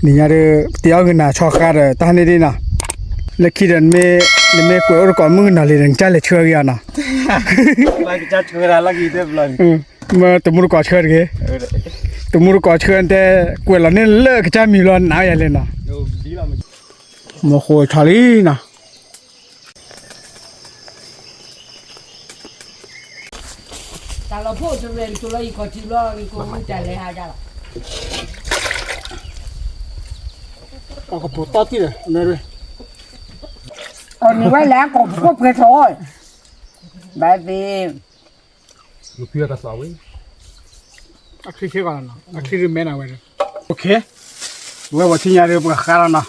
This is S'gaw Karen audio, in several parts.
နံၤညါဒီး ပတ့အီၣ်ဂ့ၤနၤဆီဃါဒီး တၢ်ဟါန့ၣ်ဒ်နီၤ, လၢခံဒီး နမ့ၢ်ကွဲးအိၣ်တကိးမုၣ်ကနီၤလံဒီး နကစၢ်လဲၤဆှၢက့ၤအီၤနီၤ, မ့ၢ်တမူတကိးဆှၢတဂ့ၤ, တမူတကိးဆှၢတဲ, ကွဲးလီၤန့ၢ်လၢကစၢ်မံၤလီၤ နးယၤလဲၣ်နီၤ, မ့ၢ်ဃိထီၣ်လံနီၤ. တၢ်လီၤဖိတရဲၣ် နကိးလီၤယံၤခီၣ်ထံးဘျီ နကိးမုၢ်တၢ်လဲၤဟးယါလီၤ. အကပူၤတီတံၢ်ဒီး အီၤန့ၣ်ဝဲလဲၣ် ကိးဖိပှဲၤထီၣ်, ဘၣ်သ့ၣ်, အချံဆ့ကီးလီၤနီၤ, အချံဒုးမဲနၤဝဲ, ဝဲပှၤထံၣ်ညါဒီး ပှၤဃါလီၤနီၤ.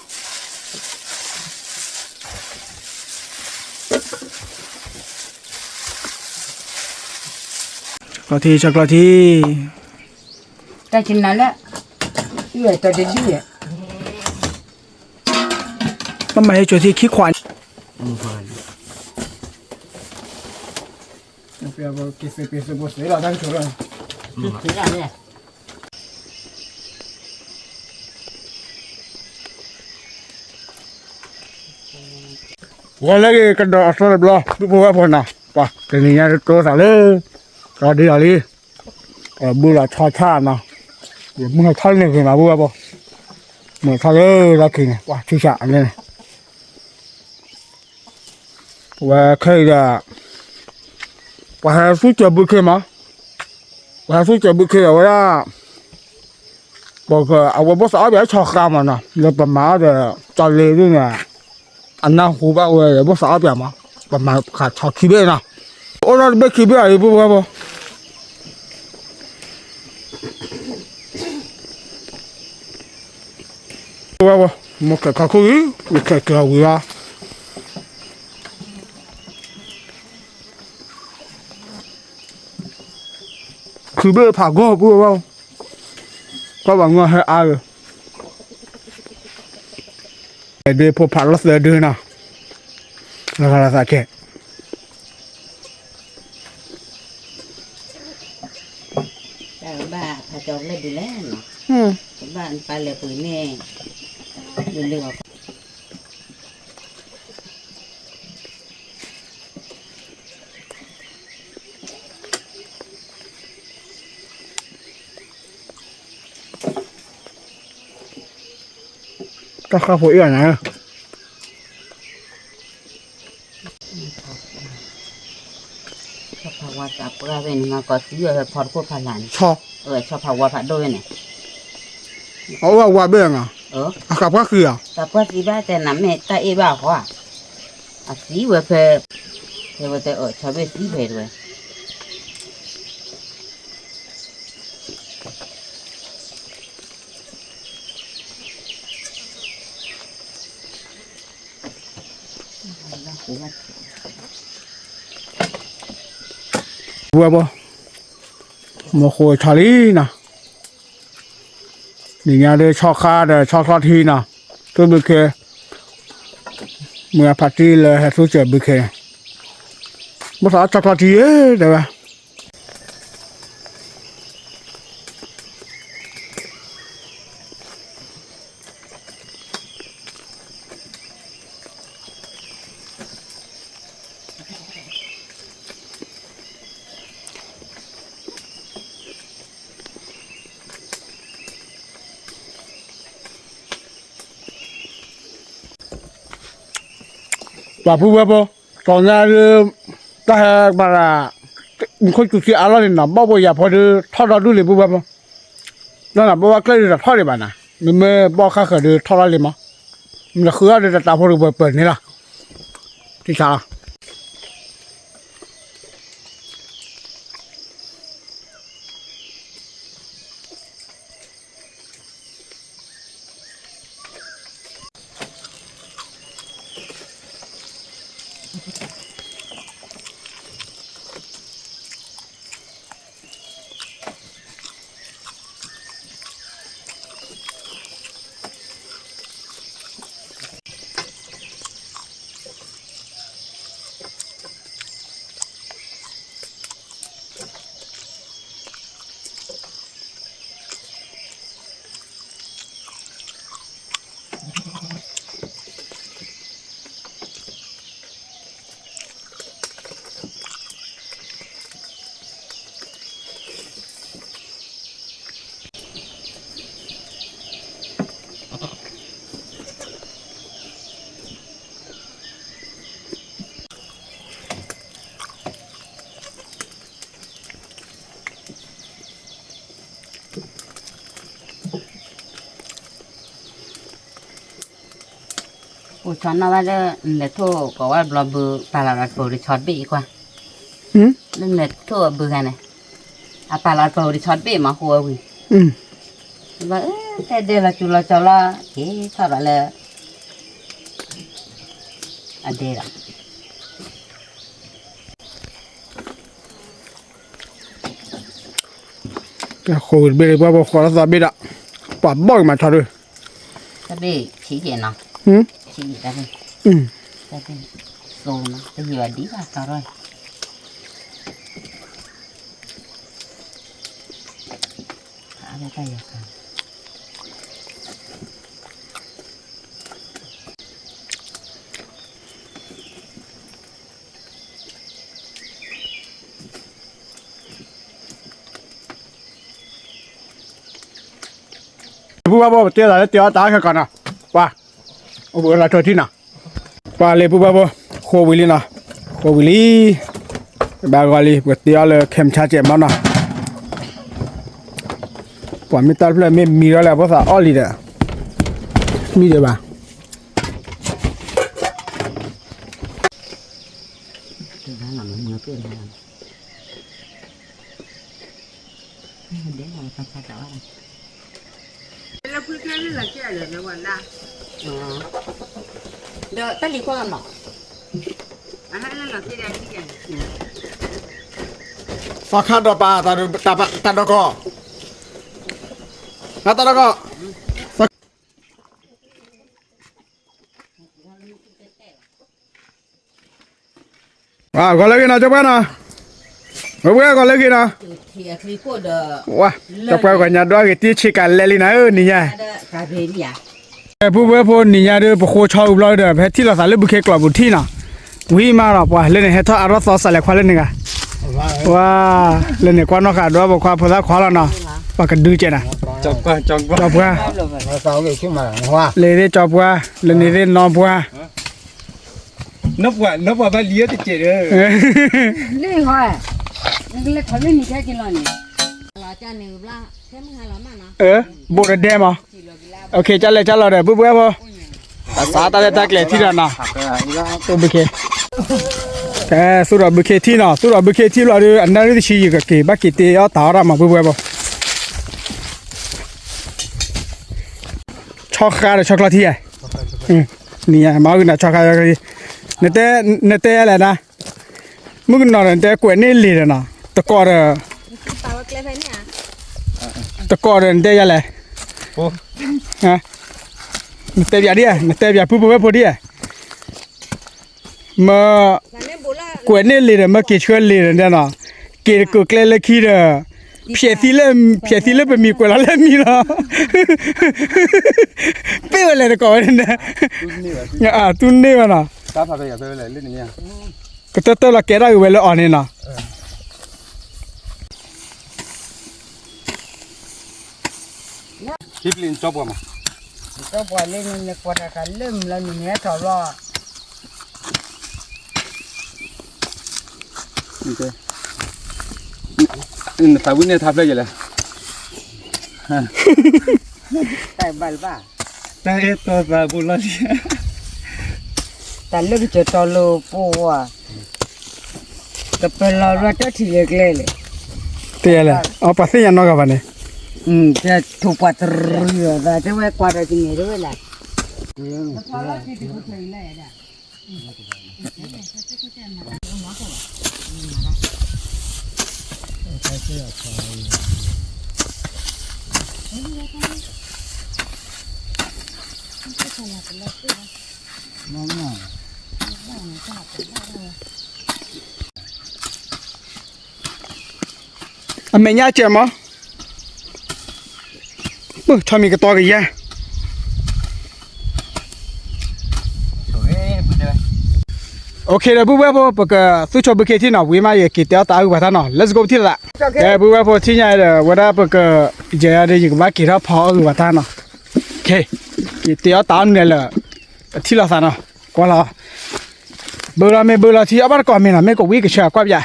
ကျီၢ်ထံ ဆီကျီၢ်ထံ, တၢ်ကနၤလၢ, တၢ်တဒုယဲ, ပမၤဟဲကၠီၤထံခံခွးန့ၣ် ဝဲလၢကဒီးအသီတဘျီ ပုၢ်ဖိဝဲၢ်ဖိနီၤ, ပှၤတနံၤညါတတိသးလၢ ကီဒ်အီၤလံ, ဘုလီၤဆီဆၣ်နီၤ, မုၢ်ထီၣ်န့ၢ်ဂ့ၤမး ပုၢ်ဝဲၢ်ဖိ, မုၢ်ထီၣ်လၢလီၢ်ခံန့ၣ် ပှၤထံဆးန့ၣ် ပဝဲခဲအံၤဒီး ပှၤဟဲသူစၢၤဘုခ့မး, ပှၤဟဲသူစၢၤဘုခ့ဒီးဝဲဒၣ်, ပှၤအဝဲဘီၣ်သးအီၣ်ပၠးဆီဃါမးနီၤ, လၢပမၤအီၣ်ဒီး ကၠီလ့ဒ်န့ၣ်, အနၢ်ဟူဘၣ်ဝဲဒီး ဘီၣ်သးအီၣ်ပၠးမး, ပမၤခးဆီခံဘ့ၣ်နီၤ, အိၣ်ထီၣ်တဘ့ၣ်ခံဘ့ၣ်အံၤ ပုၢ်ဖိဝဲၢ်ဖိ ဝဲဝဲ, မ့ၢ်ခဲးခီခိၣ်အံၤ, မ့ၢ်ခဲးက့ၤအဝံၤလီၤ, ခုဘ့ၣ်ဖးဂီၢ် ပုၢ်ဝဲဝဲ, ကွၢ်ဘၣ်ငီၢ်ဟဲအါဂ့ၤ, ဒ့ဖိဖးလီၤသၢဒုနီၤ, လၢဂၤလီၤသးကဲး တၢ်ဘၣ်ဖးကၠီလၢဒ်လဲၣ်နီၤ, ကဘၣ်ပာ်လဲၤပှ့ၤန့ၣ်, လၢလၢအီၤ တၢ်ဃၣ်ဖိအ့ၣ်အီၤနၤဧၢ, ဆီဖးဝါသးပှၢ်ဝဲန့ၣ် မၤကီးသံဝဲဖဲဖီတခိၣ်ဖးလၢ်န့ၣ်, ဆီဖးဝါဖးဒိၣ်ဝဲန့ၣ်, အအိၣ်အဝါဘ့ၣ်ဧါ, အဃးပှၢ်ဃံဧါ, သးပှၢ်သံဘၣ်တဲနၤမ့ၢ်တၢ်အ့ၣ်ဘၣ်အဃိ, အသံဝဲဖဲ, ဖဲဝဲတဲအီၤဆီဘ့ၣ်သံဖဲတဝဲ ဝဲဘၣ်, မ့ၢ်ဃိထီၣ်လံနီၤ, နံၤညါဒီးဆီဃါဒီးဆီချီထံနီၤ, သူၣ်ဘုခ့, မုၢ်အဖးတံၢ်လၢဟဲသူစၢၤဘုခ့, ဘၣ်သးဆီချီထံတဲဝဲ ပှၤပုၢ်ဝဲၢ်ဖိ, တီၤညါဒုး, တၢ်ဟဲဘၣ်ဒၣ်, မူခိၣ်စူၤထံအါလီၢ်န့ၣ်နီၤ ဘီၣ်ဘိယၤဖိဒုးထီၣ်ဒီဒူၣ်လံ ပုၢ်ဝဲၢ်ဖိ, လၢနဘီၣ်ဝဲကျဲဒုးတထီၣ်ဒံးဘၣ်နၤ, မ့မ့ၢ်ဘီၣ်ခါဃၢၤဒုးထီၣ်လီၤလံမး, မ့ၢ်တဃုအီၣ်ဒုးတတးဖိတပၢၤပၢၤန့ၣ်လီၤ, ထံဆးလီၤ. အိၣ်ဆီနီၣ်ဘၣ်လၢ နလဲၤထိၣ်ကိးဝဲဘျီဘု ပာ်လီၤဒီးတပၤဝံၤတဆီတဘ့ၣ်အံၤကွၢ်, လၢနလဲၤထိၣ်အဘုဂၤန့ၣ်, အပာ်လီၤတပၤဝံၤတဆီတဘ့ၣ်မး ဃိဝဲဝံၤ, ဘၣ်အၢ တဲဒဲလီၤကၠူလီၤကၠီလီၤ က့ၤထီၣ်ဒီးလၢ အဒဲဒီး ဃိဝံၤတဘ့ၣ်လၢပှၤဘၣ်ဃိးလီၤသးဘ့ၣ်ဒီး, ပှၤဘီၣ်က့ၤမးထီၣ်ဒုး, တဘ့ၣ်ဆံးက့ၤနီၤ, ဆံးက့ၤတဘ့ၣ်, တဘ့ၣ်, သိနီၤ တယံာ်ဘၣ်ဒံးဘၣ်တီထီၣ်, အါလၢတၢ်ယၤခါ ပုၢ်ဝဲၢ်ဖိ ပတဲသးလၢတဲအီၣ်တၢ်အါခဲကီးနီၤ, ပှၤ, အိၣ်ဘှံးလီၤထီၣ်ထံနီၤ, ပှၤလၢပုၢ်ဝဲၢ်ဖိ, ဃိဝံၤလံနီၤ, ဃိဝံၤလံ, ဘၣ်ဂီၤလံ ပကတဲအီၣ်လၢခဲမုၢ်ဆါစဲးမီနီၤ, ပှၤမ့ၢ်တၢ်တဖျၢၣ်မ့ၢ်မံထီၣ်လၢအဖိသးအီၣ်လံဒီး, မံဒံးဘၣ် ဒီးတၢ်လံၤကွၢ်မး, သီခါဒီးပာ် တၢ်ဒီကီၢ်, တၢ်ဒီကီၢ်, ဂီၤလၢဂ့ၤနီၤ ကၠီပှၢ်နီၤ, ဝဲပှဲၤဂီၤလၢဂ့ၤနီၤ, ဝါ, ကၠီပှၢ်ဂီၤညါဒွးဂ့ၤတံၢ်ဆ့ကၤလဲၤလံနၤဧၢ နံၤညါ ပုၢ်ဝဲၢ်ဖိ နံၤညါဒီး ပဃိဆီဝံၤဘျီဒီး ပဟဲထံၣ်လိာ်သးလၢဘုခ့ကျိးပူၤထံၣ်နီၤ, ဝံၤမးဒီးပှၤ လၢန့ၣ်ဟဲထီၣ်အါထီၣ်သီစးလဲၤခွါလၢန့ၣ်ဂၤ, ဝါ, လၢန့ၣ်ကွၢ်နီၣ်ဃာ်ဒီးပခွါဖိသၣ်ခွါလီၤနီၤ, ပှၤကဒုကဲးနီၤ, ကၠီပှၢ်, လၢန့ၣ်သ့ၣ်ကၠီပှၢ်, လၢန့ၣ်သ့ၣ်နီၢ်ပှၢ် နီၢ်ပှၤ, နီၢ်ပှၤဘၣ်လံအီၤတကဲးဒီး, လၢဟီ, နကလဲၤခီလၢနံၤခဲက့ၤလီၤန့ၣ်, ဘိးတဒဲမး, ကၢ်လဲၣ်ကၢ်လီၤဒီး ပုၢ်ဝဲၢ်ဖိ, အစးတၢ်လၢတၢ်ကျဲၤထံၣ်ဒီးနီၤ, ဘုခ့, ကဲ သူၣ်ဒီးဘုခ့ထံၣ်နီၤ, သူၣ်ဒီးဘုခ့ထံၣ်ဘျီဒီး အနၢ်ရံၣ်တဆံယကက့ၤ ဘၣ်က့ၤတ့အီၣ်တၢ်အီၣ်တၢ်မး ပုၢ်ဝဲၢ်ဖိ, ဆီဃါဒီးဆီချီထံဧါ, နံၤညါမၤအီၣ်ဂ့ၤနၤဆီဃါ, နတဲယလဲၣ်နၤ, မုၣ်ကနီၤဒီး နတဲကွဲးန့ၢ်လံာ်ဒီးနီၤ, တကိးဒီး, တကိးဒီး နတဲယလဲၣ်, နတဲပၠးဒ်ဧါ, နတဲပၠးပုၢ်ပုၢ်ဝဲၢ်ဖိဒ်ဧါ, မ့ၢ်ကွဲးန့ၢ်လံာ်ဒီး မ့ၢ်က့ၤဆှၢလံာ်ဒီးနီၤ, က့ၤတကိးကျဲလၢခံဒီး, ဖျဲးသံလၢ, ဖျဲးသံလၢပမံၤကွဲးလီၤလၢမံၤလီၤ, ပ့ၢ်ဝဲလဲၣ်တကိးဝဲန့ၣ်, တူၢ်န့ၢ်ဘၣ်နီၤ, ကတၢၢ်တၢၢ်လီၤကဲထီၣ်က့ၤဝဲလၢအီၤန့ၣ်နီၤ ဟံၣ်ပျံၤနကၠီပှၢ်မး, ကၠီပှၢ်လၢနကွၢ်တၢ်ခါလၢမုၢ်လီၤနုာ်န့ၣ်ဟဲထီၣ်ဘျီ, နသးဝံၣ်န့ၢ်ထါဖျၢၣ်ယလဲၣ်, တၢ်အဲၣ်တီသးဘိလီၤလံ, တၢ်လၢကစၢၢ်တီလိာ်ပှၤ ကပလီၤရၢတၢ်ထံၣ်လၢကျဲလဲၣ်, တဲလဲၣ်, အပှၤသ့ၣ်ညါနီတဂၤဘၣ်န့ၣ်, တၢ်ထိၣ်ပှၤတရံးအသး တဲဝဲကွၢ်ဒီးကန့ၣ်တဲဝဲလဲၣ်, အမဲာ်ညါစဲးမး, ဆီမံၤကတီၤကယၤ, အိၣ်ခ့ဒီး ပုၢ်ဝဲၢ်ဖိ ပကသူၣ်ဆိဘုခ့ထံနီၤ ဝံၤမး ယက့ၤတဲအီၣ်တၢ်အဂုၤပှၤတၢ်နီၤ let's go ပထံၣ်သး, ကဲ ပုၢ်ဝဲၢ်ဖိ ထံၣ်ညါဒီး ဝဲဒၣ်ပက ယဲယၤဒီး ယကဘၣ်က့ၤထီၣ်ဖီအီၣ်အဂုၤပှၤတၢ်နီၤ, က့ၤတဲအီၣ်တၢ်အီၣ်နုၤလဲၣ်လၢ ပထံၣ်လိာ်သးနီၤ ကွၢ်လီၤ, ဘၢလီၤမ့ၢ်ဘၢလီၤထံအီၣ်ဘၣ်တကိးမ့ၢ်နီၤ မ့ၢ်ကဝံကဆၢကွၢ်ပၠး အံၤ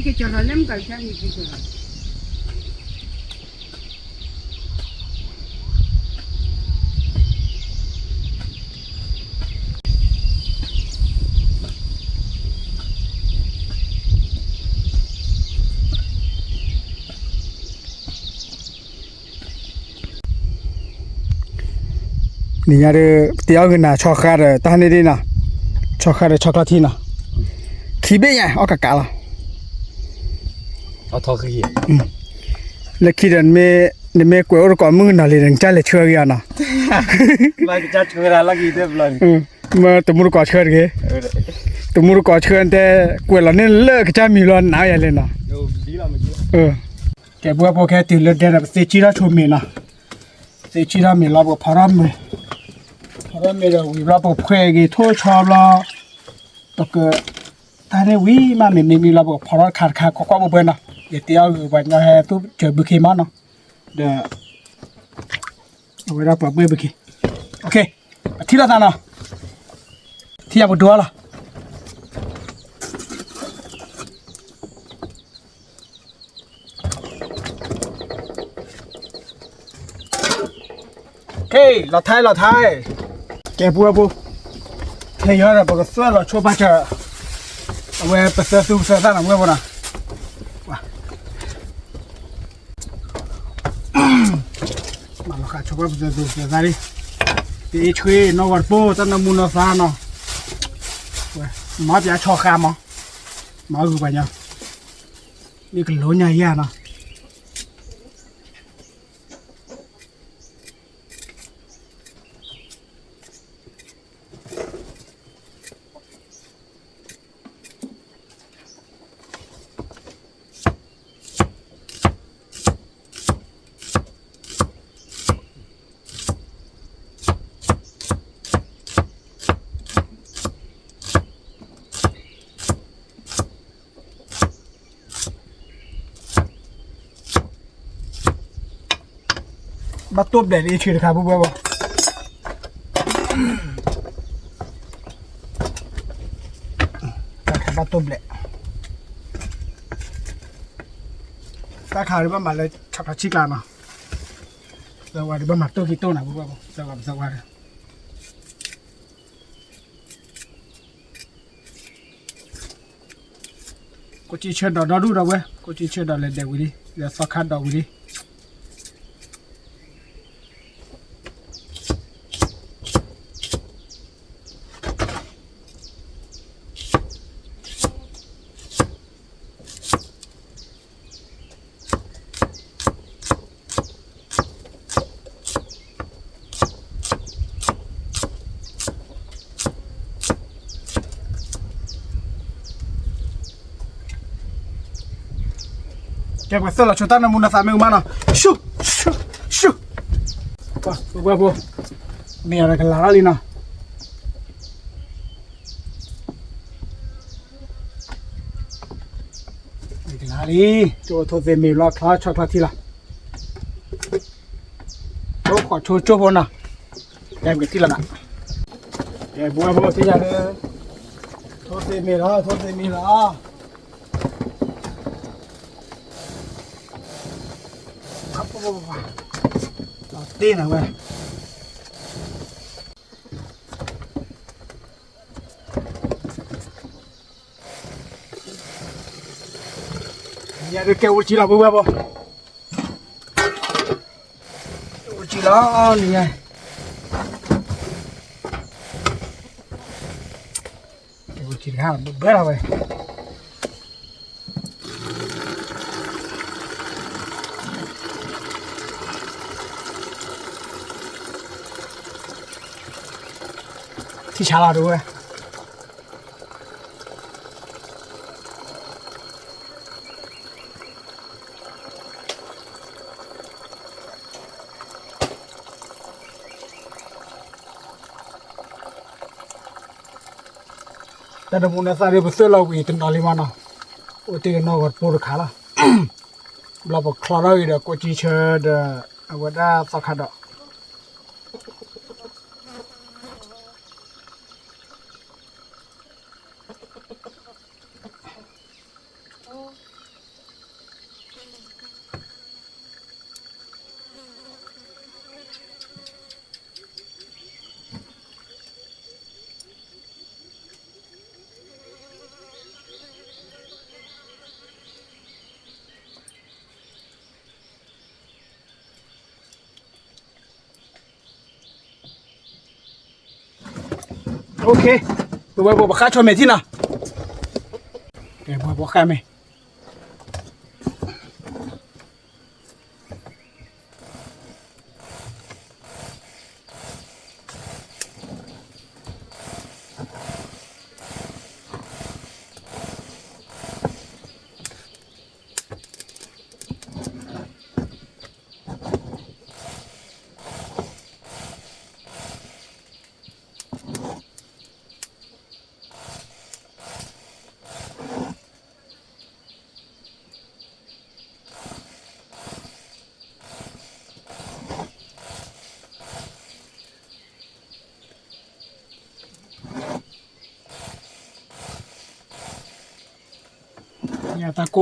က့ၤကၠီလီၤလၢမုၢ်ကီၢ်ကၠီန့ၣ်က့ၤကၠီလီၤ နံၤညါဒီး ပတ့အီၣ်ဂ့ၤနၤ ဆီဃါဒီး တၢ်ဟဲန့ၣ်ဒ်နီၤ, ဆီဃါဒီးဆီချီထံနီၤ, ခံဘ့ၣ်ညါ အီၣ်ကးကးလီၤ. လၢခံဒီး နမ့ၢ်ကွဲးအိၣ်တကိးမုၣ်ကနီၤလံဒီး နကစၢ်လဲၤဆှၢက့ၤအီၤနီၤ, မ့ၢ်တမူတကိးဆှၢတဂ့ၤ, တမူတကိးဆှၢတဲ ကွဲးလီၤန့ၢ်လၢကစၢ်မံၤလီၤ နးယၤလဲၣ်နီၤ. ကဲ ပဝဲဖိခဲတုၤလၢဒဲဒီး ပသ့ဆံထီၣ်ဆိမ့ၤနီၤ, သ့ဆံထီၣ်မ့ၤလီၤ ပကဖီထီၣ်မ့ၤ, ဖီထီၣ်မ့ၤဒီးဝံၤဘျီ ပကဖှဲးက့ၤထိၣ်ဆီဘျီ, ပက တၢ်န့ၣ်ဝံၤမး မ့ၤမ့ၢ်မံလီၤ ပကဖီထီၣ်တခါတခါ ကွၢ်ကွၢ်ပှဲၤပှဲၤနီၤ, ယတဲအီၣ်ဂ့ၤ ပှၤကညီဟဲသူၣ်စၢၤဘုခ့မးနီၤ, ဒီး အဝဲဒၣ်ပှၤဘှ့ၣ်ဘုခ့, ပထံၣ်လိာ်သးနီၤ, ထံၣ်ယၤပဒိလီၤ. လီၤထဲလီၤထဲ, ကဲ ပဝဲဖိ, ခဲအံၤဒီး ပကသၢလီၤဆိဘၣ်စၢၤ, အဝဲပသၢသူပသၢသၣ်နီၤ ပဝဲဖိနီၤ, မၤလီၤဃာ်ဆိဘၣ်ပသၢသူပသၢသၣ်လံ, တအ့ၣ်ဆှံနီၢ်ဂီၤတပိၢ် တၢ်နၢမူနီၢ်သါနီၤ, မၤပျးဆီဃါမး, မၤဂုာ်ပှၤညီ, မ့ၢ်ကလိညါယၤနီၤ. ဘၣ်တိၢ်ဘျဲးလၢအ့ၣ်ဆှံတခါ ပူၤပူၤဘၣ်, တၢ်ခါဘၣ်တိၢ်ဘျဲး, တၢ်ခါဒ်ဘၣ်မၤလၢဆီချီဆံကျါနီၤ, သၢဝါဒ်ဘၣ်မၤတိၢ်ခံတိၢ်နၤ ပူၤပူၤဘၣ်, သၢဝါပသၢဝါဒီး ကိၣ်ကံၢ်ဆၢဒီးဒီဒူၣ်ဒီးဝဲ, ကိၣ်ကံၢ်ဆၢဒီးလဲၤဒဲးဝံၤလံ, ဒီးသီခါဒီးဝံၤလံ. ကဲ ပကသၢလီၤဆိတၢ်နၢမူနၢသးမ့ၢ်အူမးနီၤ, ရှု, ရှု, ရှု, ပှၤဖိ, မ့ၢ်အီၤဒီးကလၤထီၣ်လံနီၤ. ကလၤလံ, ကၠိထိသ့မ့ၤလီၤ ချီဆီချီထံလီၤ. ကၠိခိးဆိကၠိဖိနီၤ, ကဲပကထံၣ်လီၤနီၤ. ကဲပဝဲဖိထံၣ်ယၤလၢ, ထိသ့မ့ၤလီၤ ထိသ့မ့ၤလီၤ. တ့ၢ်နၤဝဲ နံၤညါဒုးကဲအိၣ်တဆံလီၤ ပဝဲဖိ, ကဲအိၣ်တဆံလီၤ နံၤညါ, ကဲအိၣ်တဆံတခါ ဘၢလီၤဝဲ ထံၣ်ဆါလီၤဒုးဝဲ တၢ်တမူနသးဒီး ပသၢလီၤဝံၤတနီၤလံမးနီၤ, အိၣ်တ့ၢ်ကနီၢ်ဂီၤတပိၢ်တခါလီၤ. ဘျီပချီထီၣ်ဂ့ၤဒီး ကိၣ်ကံၢ်ဆၢဒီး အဝဲဒၣ်သီခါဒီး အ Okay, ပဝဲပှၤပဃါဆီၣ်မဲာ်ထံနီၤ, ကဲ ပဝဲပှၤဃါမဲ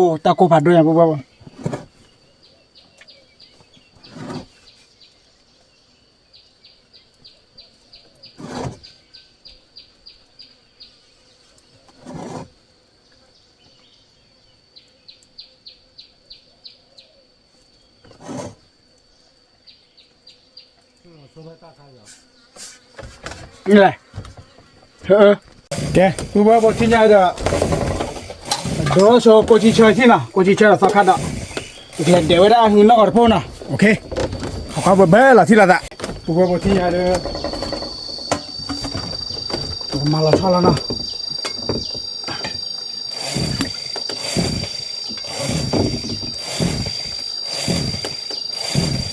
ာ် တၢ်ကိၢ်ဖးဒိၣ်ညါပူဘၣ်ဘၣ်. လဲၣ်, ကဲ ပူဘၣ်ဘၣ်ထံၣ်ညါဒီး ဒိးဆိကိၣ်ဆံဆၢထံၣ်နီၤ, ကိၣ်ဆံဆၢဒီးသီခါဒီး ပကလဲၤဒဲးဝဲဒၣ်အဟူနီၢ်ဂီၤတဖိနီၤ. Okay, ခီခီပဘၢလီၤထံၣ်လီၤသး, ပူဘၣ်ဘၣ်ထံၣ်ညါဒီး ပကမၤလီၤဆီလီၤနီၤ.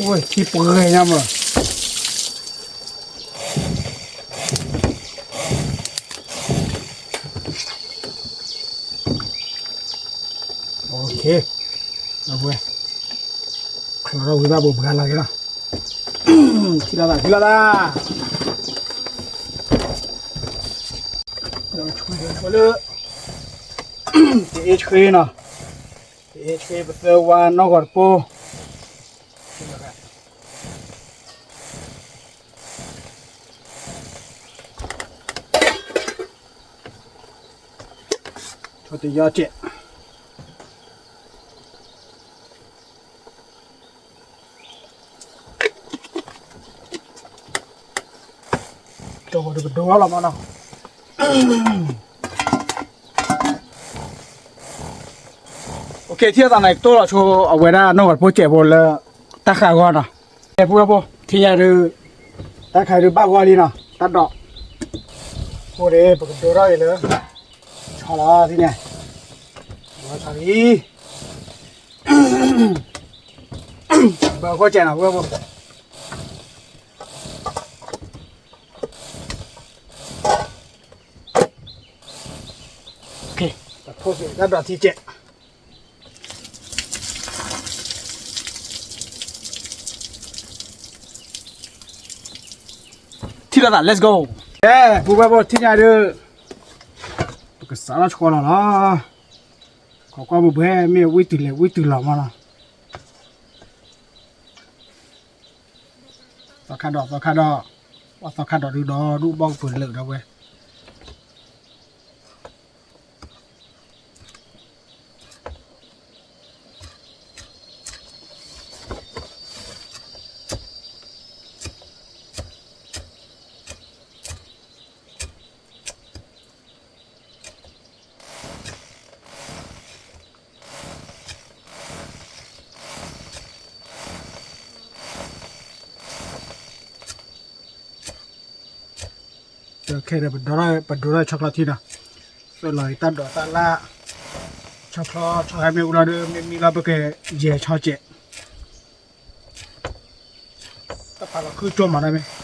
ဝဲၢ် ထံပှဲၤညါမး. Okay, အဝဲ ချီထီၣ်ဝံၤဘၣ် ပဘှါလီၤက့ၤလီၤ. ထံၣ်လိာ်သး ထံၣ်လိာ်သး, ဒီးဆှံလၢ တအ့ဆှံနီၤ, တအ့ဆှံ ပသၢဝါနီၢ်ဂီၤတဖိ ဆီတယီကဲး, ကဒိလီၤမးနီၤ. Okay, ထံၣ်သးန့ၣ် ကတိၢ်လီၤဆိအဝဲဒၣ်နီၢ်ဂီၤတဖိစဲးဖိလၢ တၢ်ဃာ်အဂီၢ်နီၤ. ကဲ ပူဘၣ်ဘၣ်ထံၣ်ညါဒီး တၢ်ခါဒုးဘၣ်ဂီၢ်လံနီၤ, တၢ်ဒိး အဃိန့ၣ် ပကဒိထီၣ်အံၤလၢ ဆီလီၤသ့ၣ်ညါ, ဆီလံ, ဘၣ်ဂီၢ်ကဲးနီၤ ပူဘၣ်ဘၣ်. Okay, တၢ်ဒိးထံကဲး ထံၣ်လိာ်သး let's go. ကဲ ပူဘၣ်ဘၣ်ထံၣ်ညါဒီး ပကစးထီၣ်ဆှီလီၤလီၤ. ခိးကွၢ်ပူၤပှဲၤ မ့ၢ်ဝံတုၤလဲၤဝံတုၤလီၤမးနီၤ. သီခါဒီး သီခါဒီး, ဘၣ်သီခါဒီးဒုးဒီး ဒူၣ်ဘီၣ်ကပၢၤလၢာ်ဒီးဝဲ ခဲဒီး ပဒိးထီၣ်ဆီချီထံနီၤ, သိၣ်လီၤအံၤတၢ်ဒိးတၢ်လၢ်, ဆီချီ ဆီဟဲမ့ၢ်အူလီၤဒီး မ့ၢ်မံလီၤ ပကယဲၢ်ဆီကဲး, တၢ်ဖးလီၤခုကၠိမးနီၤမ့ၢ် ပ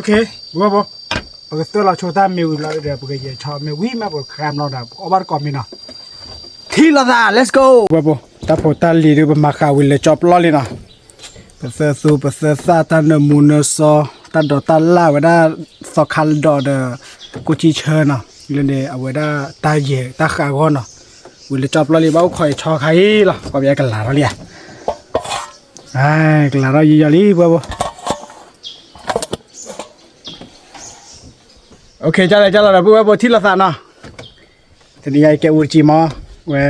ပဝဲဖိ ပကသၢလီၤဆိတၢ်မ့ၢ်ဝံၤလီၤဒီး ပကယဲၢ်ဆီမ့ၢ်ဝံၤမး ပကဃါမလီၤဒီး ပကအီၣ်ဘၣ်တကိးမ့ၢ်နီၤ. ထံၣ်လိာ်သး let's go. ဝဲဖိ တၢ်ဖိတၢ်လံၤဒုး ပမၤဃာ်ဝံၤလၢကၠီပျီလံနီၤ. ပသၢသူ ပသၢသၣ် တၢ်နၢမူနၢစီ တၢ်ဒိးတၢ်လၣ်ဝဲဒၣ် သီခါလၢဒီး ကိၣ်ကံဆၢနီၤ. လၢန့ၣ် အဝဲဒၣ်တၢ်ယဲၢ်တၢ်ဃာ်ဂီၢ်နီၤ. ဝံၤလၢကၠီပျီလံ ဘၣ်အိၣ်ခိးယဆီခါအံၤလီၤ. ကွၢ်ပယကလၤထီၣ်လံဧါ. ကလၤထီၣ်ယံာ်ယံာ်လံ ပဝဲဖိ. Okay ကလီၤကလီၤဒီး ပဝဲဖိ ထံၣ်လိာ်သးနီၤ. တနံၤညါအံၤကဲအူတကံမး ဝဲ ပှၤ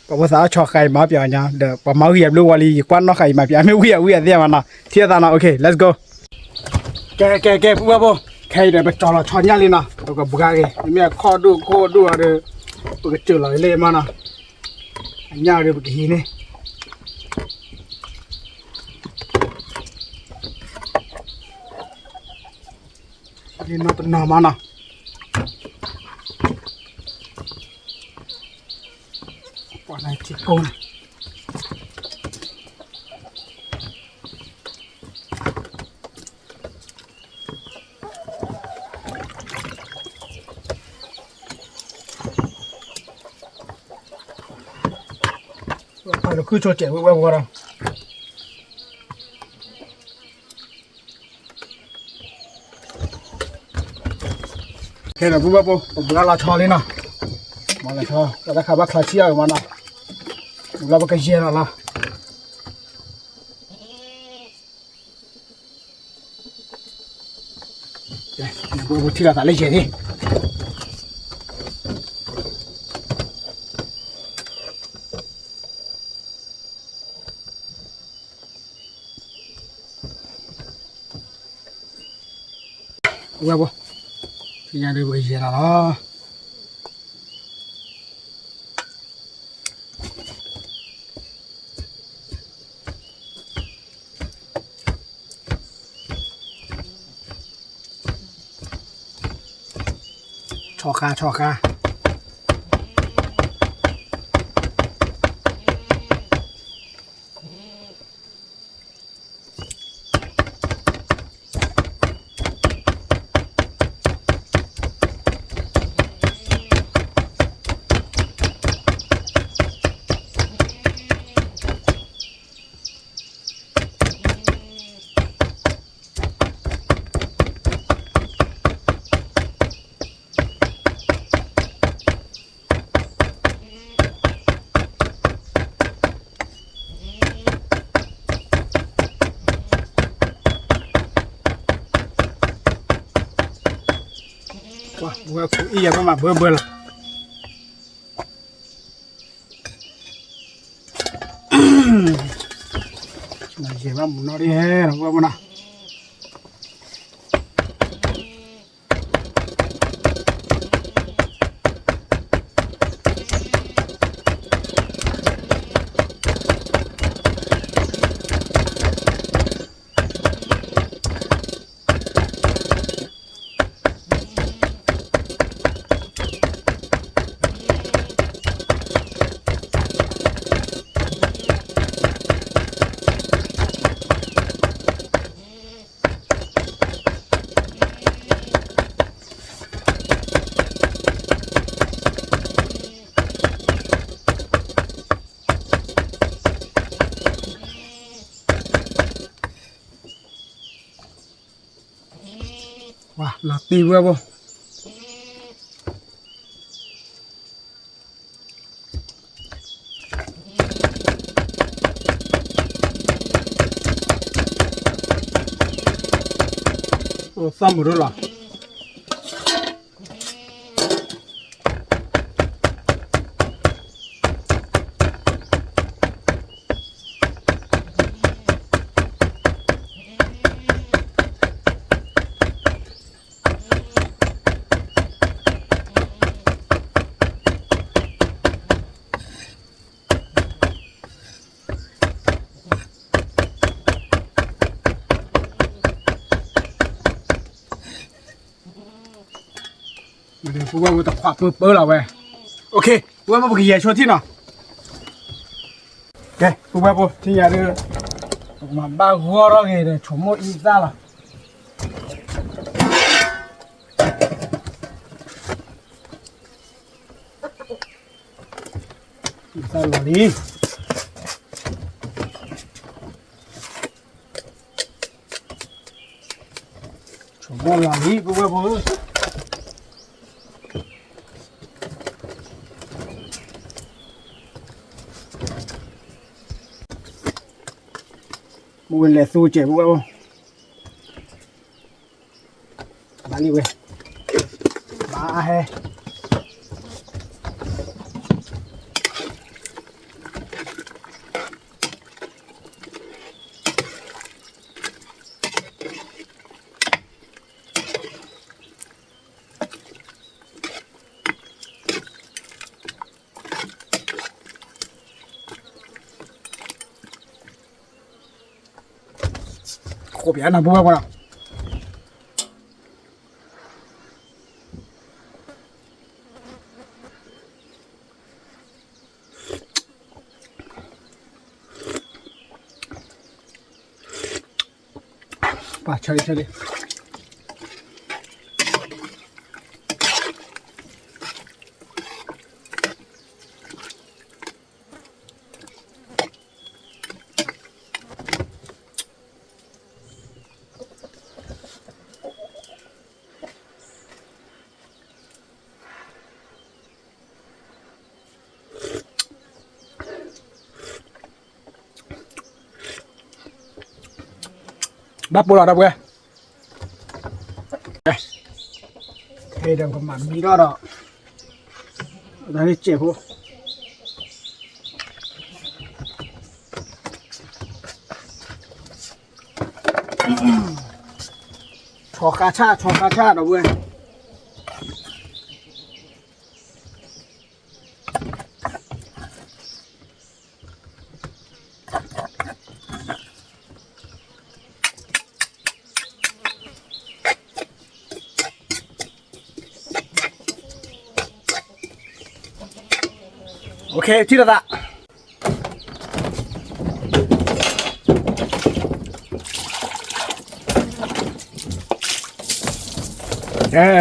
ဖိသၣ်အီၣ်ဆီဃါအံၤမၤပၠးအီၤညါ ဒီးပှၤမၤဝံၤအဘျုးဝဲလံ ယကွၢ်နီၣ်ဃာ်အံၤမၤပၠး မ့ၢ်ဝံၤအဝံၤအသ့ၣ်မးနီၤ. ထံၣ်လိာ်သးနီၤ. Okay let's go. ကဲ ကဲ ကဲ ပဝဲဖိ ခဲအံၤဒီး ပကၠီလီၤဆီညၣ်လံနီၤ. ပကဘှါက့ၤ မ့မ့ၢ်အခီၣ်ဒိၣ်ခိၣ်ဒိၣ်အီၤဒီး ပကစၢၢ်လီၤလၢမးနီၤ. အညၣ်ဒီး ပကဟံးန့ၢ် လၢနီၢ်တနီၤမးနီၤ. ပှၤလၢထံကိၢ်န့ၣ် ပှၤလၢခုၣ်ဆိစဲးဝဲဝဲဝီဒီး ခဲဒီး ပဝဲဖိ ပဘှါလီၤဆီလံနီၤ. မၤလီၤဆီ ပတၢ်ခါဘၣ်ချါဆံးအါအံၤမးနီၤ. ပဘှါ ပကယဲၢ်လီၤလီၤ. ပဝဲဖိ ထံၣ်လိာ်သးလၢယဲၢ်န့ၣ် ပဝဲဖိ ထံၣ်ညါဒီး ပကယဲၢ်လီၤလီၤ. ဆီဃါ ဆီဃါ. ပဝဲခိၣ်အံၤယၤ ပမၤဘၢဘၢလီၤ. ယဲၢ်ဘၣ်မုၢ်နီၢ်ဒ်ဟဲလီၤ ပဝဲမနီၤ. ဝါ လီၤတံၢ်ဝဲဘိ အိၣ်သီၣ်မုာ်ဒိၣ်လီၤ. ပဝဲဖိတခွးပၢပၢလီၤဝဲ. Okay ပဝဲဖိ ပကယဲၢ်ဆိထံၣ်နီၤ. ကဲ ပဝဲဖိ ထံၣ်ညါဒီး ပကမၤဘၣ်ဂီၢ်ထီၣ်က့ၤဒီး ဆိမိၣ်အံသၣ်လီၤ. တၢ်လီၤလံ, ဆိကမိၣ်လီၤလံ ပုၢ်ဝဲၢ်ဖိဧၢ, မ့ၢ်ဝဲလဲၤသူကဲး ပုၢ်ဝဲၢ်ဖိ, ဘၣ်လံဝဲ, ဘၣ်ဟဲ ခိးပၠးနၤ ပုၢ်ဝဲၢ်ဖိနီၤ, ပှၤဆၢလံဆၢလံ ဘၣ်ပိာ်လီၤဒီပုၢ်ဝဲၢ်, ဒီးကမၤမံထီၣ်ဒီး တၢ်စဲးဖိ ဆီဃါဆၣ် ဆီဃါဆၣ်ဒီပုၢ်ဝဲၢ် ထံၣ်လိာ်သး,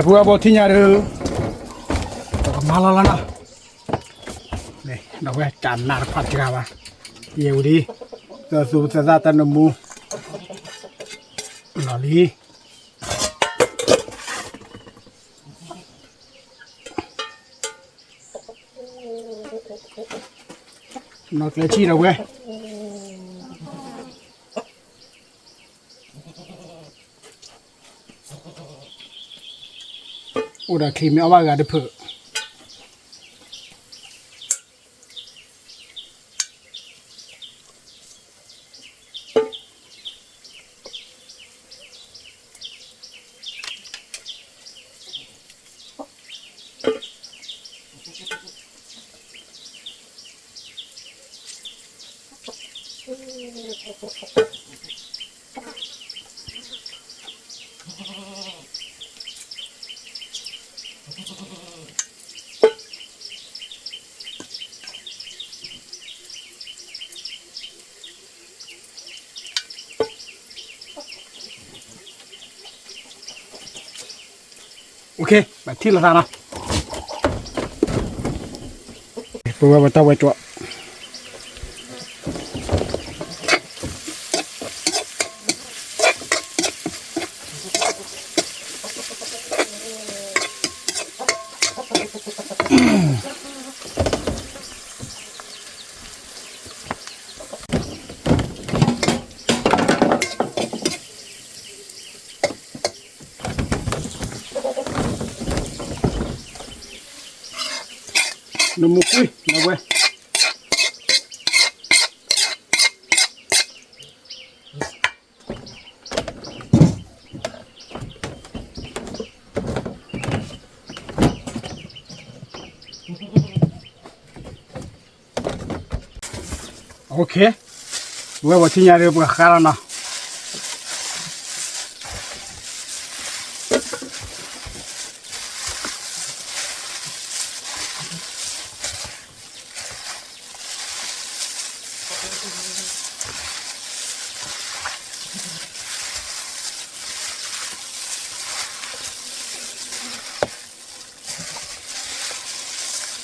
ပုၢ်ဝဲၢ်ဖိထံၣ်ညါဒီး ပကမၤလီၤလီၤနီၤ, ဒီပုၢ်ဝဲၢ် တၢ်နးတဖၣ်တဂၤဘၣ်, ယဲဝံၤလံ, သၢသူသၢသၣ်တၢ်နမူ လီၤလံ နီၢ်ကျဲထံၣ်ဒီပုၢ်ဝဲၢ်, အိၣ်ဒီးချံမ့ၢ်အီၣ်ဘၣ်ဂၤတဖုး ပထံၣ်လိာ်သးနီၤ, ပဝဲပတၢ်ဝဲကၠီ နမူကွံာ် နဝဲ ဝဲပှၤထံၣ်ညါဒီးပှၤဃါလီၤနီၤ.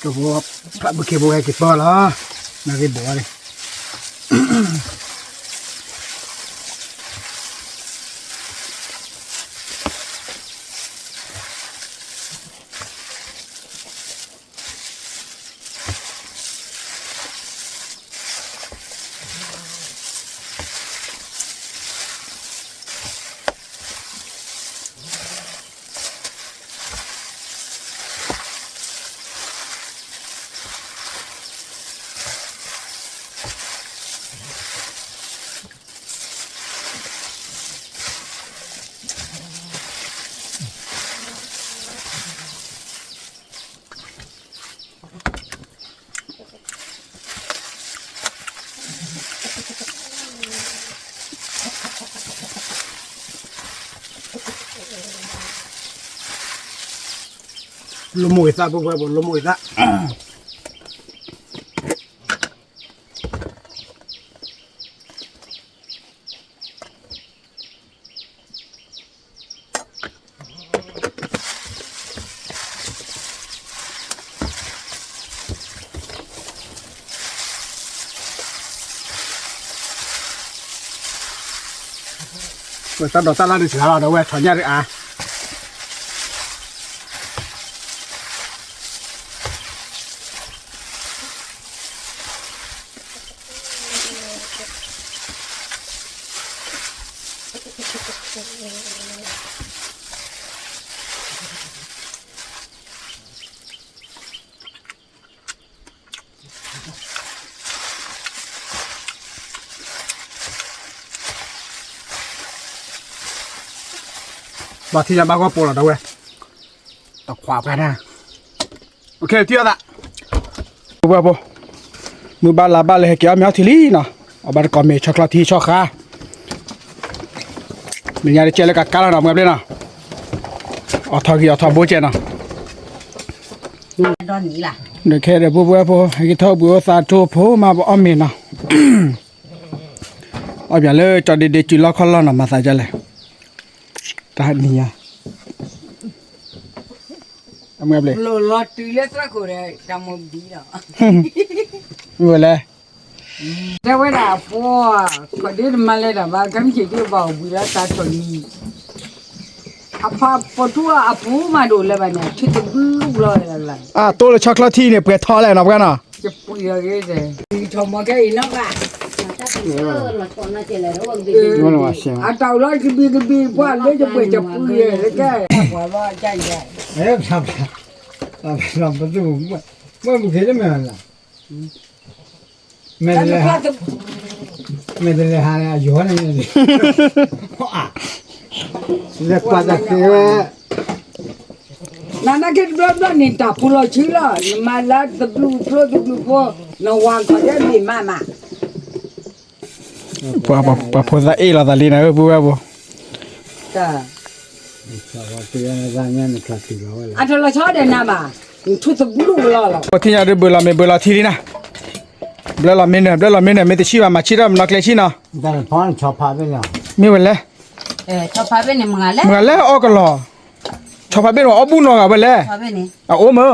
ကဘိ ဖးဘုခ့ဘိဟဲက့ၤပၢၢ်လီၤ. နဂ့ၢ်ဘိးဝဲန့ၣ် လိၣ်မိၢ်အသၣ် ပှၤပှၤ လိၣ်မိၢ်အသၣ် ဝဲတၢ်ဒိးတၢ်လၢ်ဒုးစှၤလီၤ ဒီးဝဲထီၣ်ညၣ်ဒုးအါ ဘၣ်ထံၣ်ညါဘၣ်ဂီၢ်ပိာ်လီၤဒီးဝဲ တခွးပှၤနၤ ထံၣ်အသး ပှၤဖိ မုၢ်ဘၣ်လါဘၣ်လၢဟဲက့ၤအီၣ်မ့ၤအီထံလံနီၤ အဘၣ်တကိးမ့ၤဆီချီထံဆီဃါ မဲာ်ညါတကဲလၢကကါလီၤနီၤ မွဲဘျ့နီၤ အိးထီၣ်ဂံၢ်အိးထီၣ်ဘိကဲနီၤ ဒီးခဲဒီးပှၤဖိ ဟဲက့ၤထီၣ်ဘှံးအိၣ်သးတိၢ်ဖိမး ပအီၣ်မ့ၤနီၤ အီၣ်ပၠးလၢကၠီဒ့ဒ့စုလီၢ်ခီၣ်လီၢ်နီၤ မၤသးဒ်လဲၣ် တၢ်နံၤညါ အမွဲဘျ့ လီၤတုၤလၢသရၣ်ခိၣ်ဒီး တၢ်မိၢ်ဘံလီၤ မ့ၢ်ဝဲလဲၣ် တဲဝဲဒၣ်အဖိ ခီၣ်ဒ့တမၤလဲၤတၢ်ဘၣ် ကမ့ၢ်ဆ့ၣ်ဒုးဘၣ်အီၤဘှံးလီၤတၢ်ထီၣ်နံၤ အဖးပိာ်ထူအပူၤမးဒိၣ်လၢၤဘၣ်န့ၣ် ထံသဘျုးဘျီလၢ်လၢ် အတိၢ်လၢဆီချီထံန့ၣ် ပှဲၤထီလဲၣ်နီၤပှၤနီၤ ပှဲၤထီမ့ၢ်ကဲအံၤနီၤဘၣ် အတၢ်အိၣ်လီၤကဘံကဘံ ပှၤလၢယပှဲၤကပူၤယဲၢ်လၢကဲ ပှၤဘၣ်ကဲယဲၢ် ပှၤဘၣ် မ့ၢ်မုၢ်ခ့လၢမ့ၢ်လၢ မဲာ်တလဲၤဟး မဲာ်တလဲၤဟးန့ၣ် အယိာ်န့ၣ် လဲၤကွၢ်တၢ်က့ၤဝဲ နနာ်က့တဘျီဘျီန့ၣ် တၢ်ဖိလီၤဆံလီၤ နမၤလၢသဘျုးဖိသဘျုးဖိ နဝၤခီၣ်ဒဲးဘ့ၣ်မးမး ပှၤဖိသၣ်အ့ၣ်လိာ်သးလံနၤဧၢ ပုၢ်ဝဲၢ်ဖိ အထီၣ်လီၤဆီဒီးနၤဘၣ် နထူသဘျုးလီၤလီၤ ပထံၣ်ညါဒုးဘၢလီၤမ့ၤဘၢလီၤထံလံနၤ ဘျၢလီၤမ့ၤနၢၤ ဘျၢလီၤမ့ၤနၢၤ မ့ၢ်တဆံၣ်ဘၣ် မၤဆံၣ်ထီၣ်မနီၤကျဲဆံၣ်နီၤ မ့ၢ်ဝဲလဲၣ် မ့ၢ်ဝဲလဲၣ်အီၣ်ကလီၤ ဆီဖါဘ့ၣ်န့ၣ်အီၣ်ဘူၣ်နီၤဂၤဝဲလဲၣ် အအိၣ်မၢ်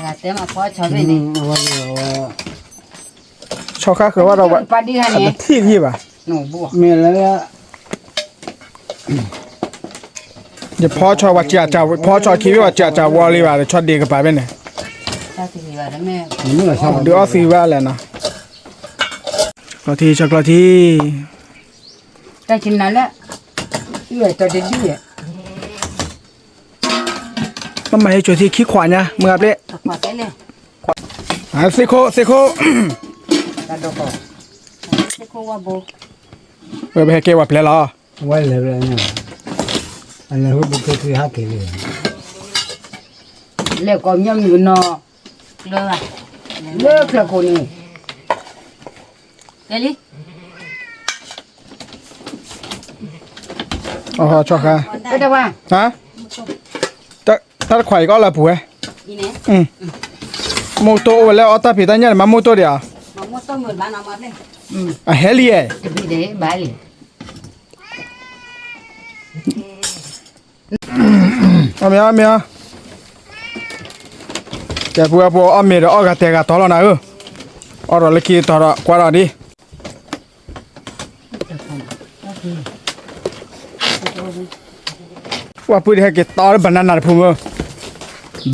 ဆီဃါဃၢၤဝဲဒီးဝဲ အတထံၣ်ယံၣ်ဘၣ် မ့ၢ်လၢ ယဖီဆီဝဲစံးအတၢ် ဖီဆီခံဘ့ၣ်ဝဲစံးအတၢ်ဝီလံဘၣ် ဒီးဆီဒ့ကပၤဘ့ၣ်န့ၣ် ဒုးအီၣ်သံဘၣ်လဲၣ်နီၤ ကျီထံ ဆီကျီထံ တၢ်ကနၤလၢ တၢ်တဒု ပမၤဟဲကၠိၤထံခံခွးညါ မုၢ်အပျဲၢ် သ့ၣ်ခိၣ် သ့ၣ်ခိၣ် ဝဲပဟဲကဲဝဲပျဲၢ်လီၤ ဝဲလဲၤဝဲ အလဲၤဟိဒ်ခိၣ်ထံဟးက့ၤလံ လဲၤကိးညီမုၢ်ကနီၤ လၢချၢခိၣ်န့ၣ် ကဲလံ အဆီခါ တၢ်တခွး ယကအီၣ်လၢပူၤဝဲ မိၢ်တိၢ်အိၣ်ဝဲလၢအီၣ်တၢ်ဖံးတၢ်ညၣ်န့ၣ် မၤမိၢ်တိၢ်ဒံးဧါ အဟဲလံယဲ အီၣ်မ့ၤအီၣ်မ့ၤအီၣ် ကဲပူၤဝဲပူၤအီၣ်မ့ၤဒီးအီၣ်ဂၤတဲာ်ဂၤတီၤလီၤနၤဧၢ အီၣ်ဒီးလၢခံတီၤဒီး ကွၢ်ဒီးဒ် ဝဲပုၢ်ဒ်ဟဲက့ၤတီလၢ banana တဖုမၢ်,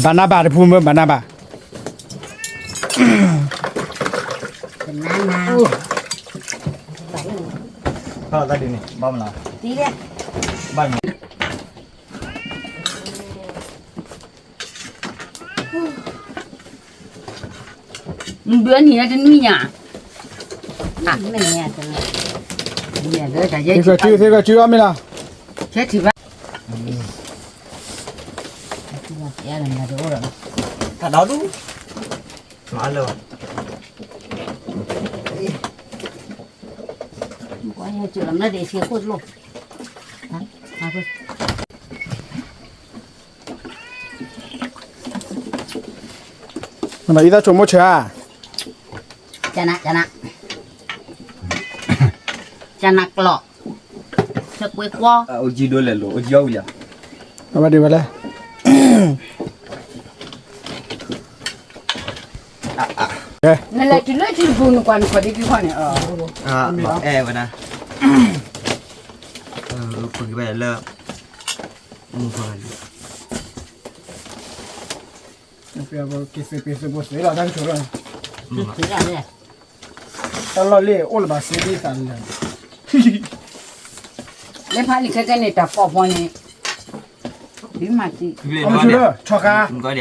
banana တဖုမၢ်, banana ဘၣ် မုၢ်ဘၣ်နံၤတနွံညါ, သ့ၣ်ကီၤစု သ့ၣ်ကီၤစုအီၣ်မ့ၢ်လီၤ, ဆဲထံၣ်ဘၣ်, တၢ်ဒီဒူၣ်, မၤလၢ, အံသၣ်ဆိမိၣ်ဆၢဧါ, ကနး, ကနး, ကနးကျီၢ်, ဆၢကွ့ကွီ, အိၣ်ကံဒိလဲၣ်လိၤ, အိၣ်ကံအီၣ်ဝံၤလံ, အဝဲဒၣ်ဝဲလဲၣ်, နလဲၤတုၤလၢထံတပူၤ နကွၢ်နခီၣ်ဒ်ခံခီန့ၣ်, အဲၣ်ဝဲဒၣ်, ပက့ၤဝဲဒၣ်လၢ, မုၢ်ဖီလံ, က့ၤသ့ပ့ၤသ့ဘိသ့လီၤ တၢ်ကဆိးလီၤ, တၢ်လီၢ်လံၢ်အိၣ်လၢၤဘၣ်စ့ဒ်သးလၢ, လၢဖးလံာ်ခဲကဲန့ၣ် တၢ်ကိးဖီန့ၣ်, ဒ်မၤသံ, ဆီဃာ် ဘျီဆီဃာ်ဒီးဝဲ, မၤတ့ၢ်,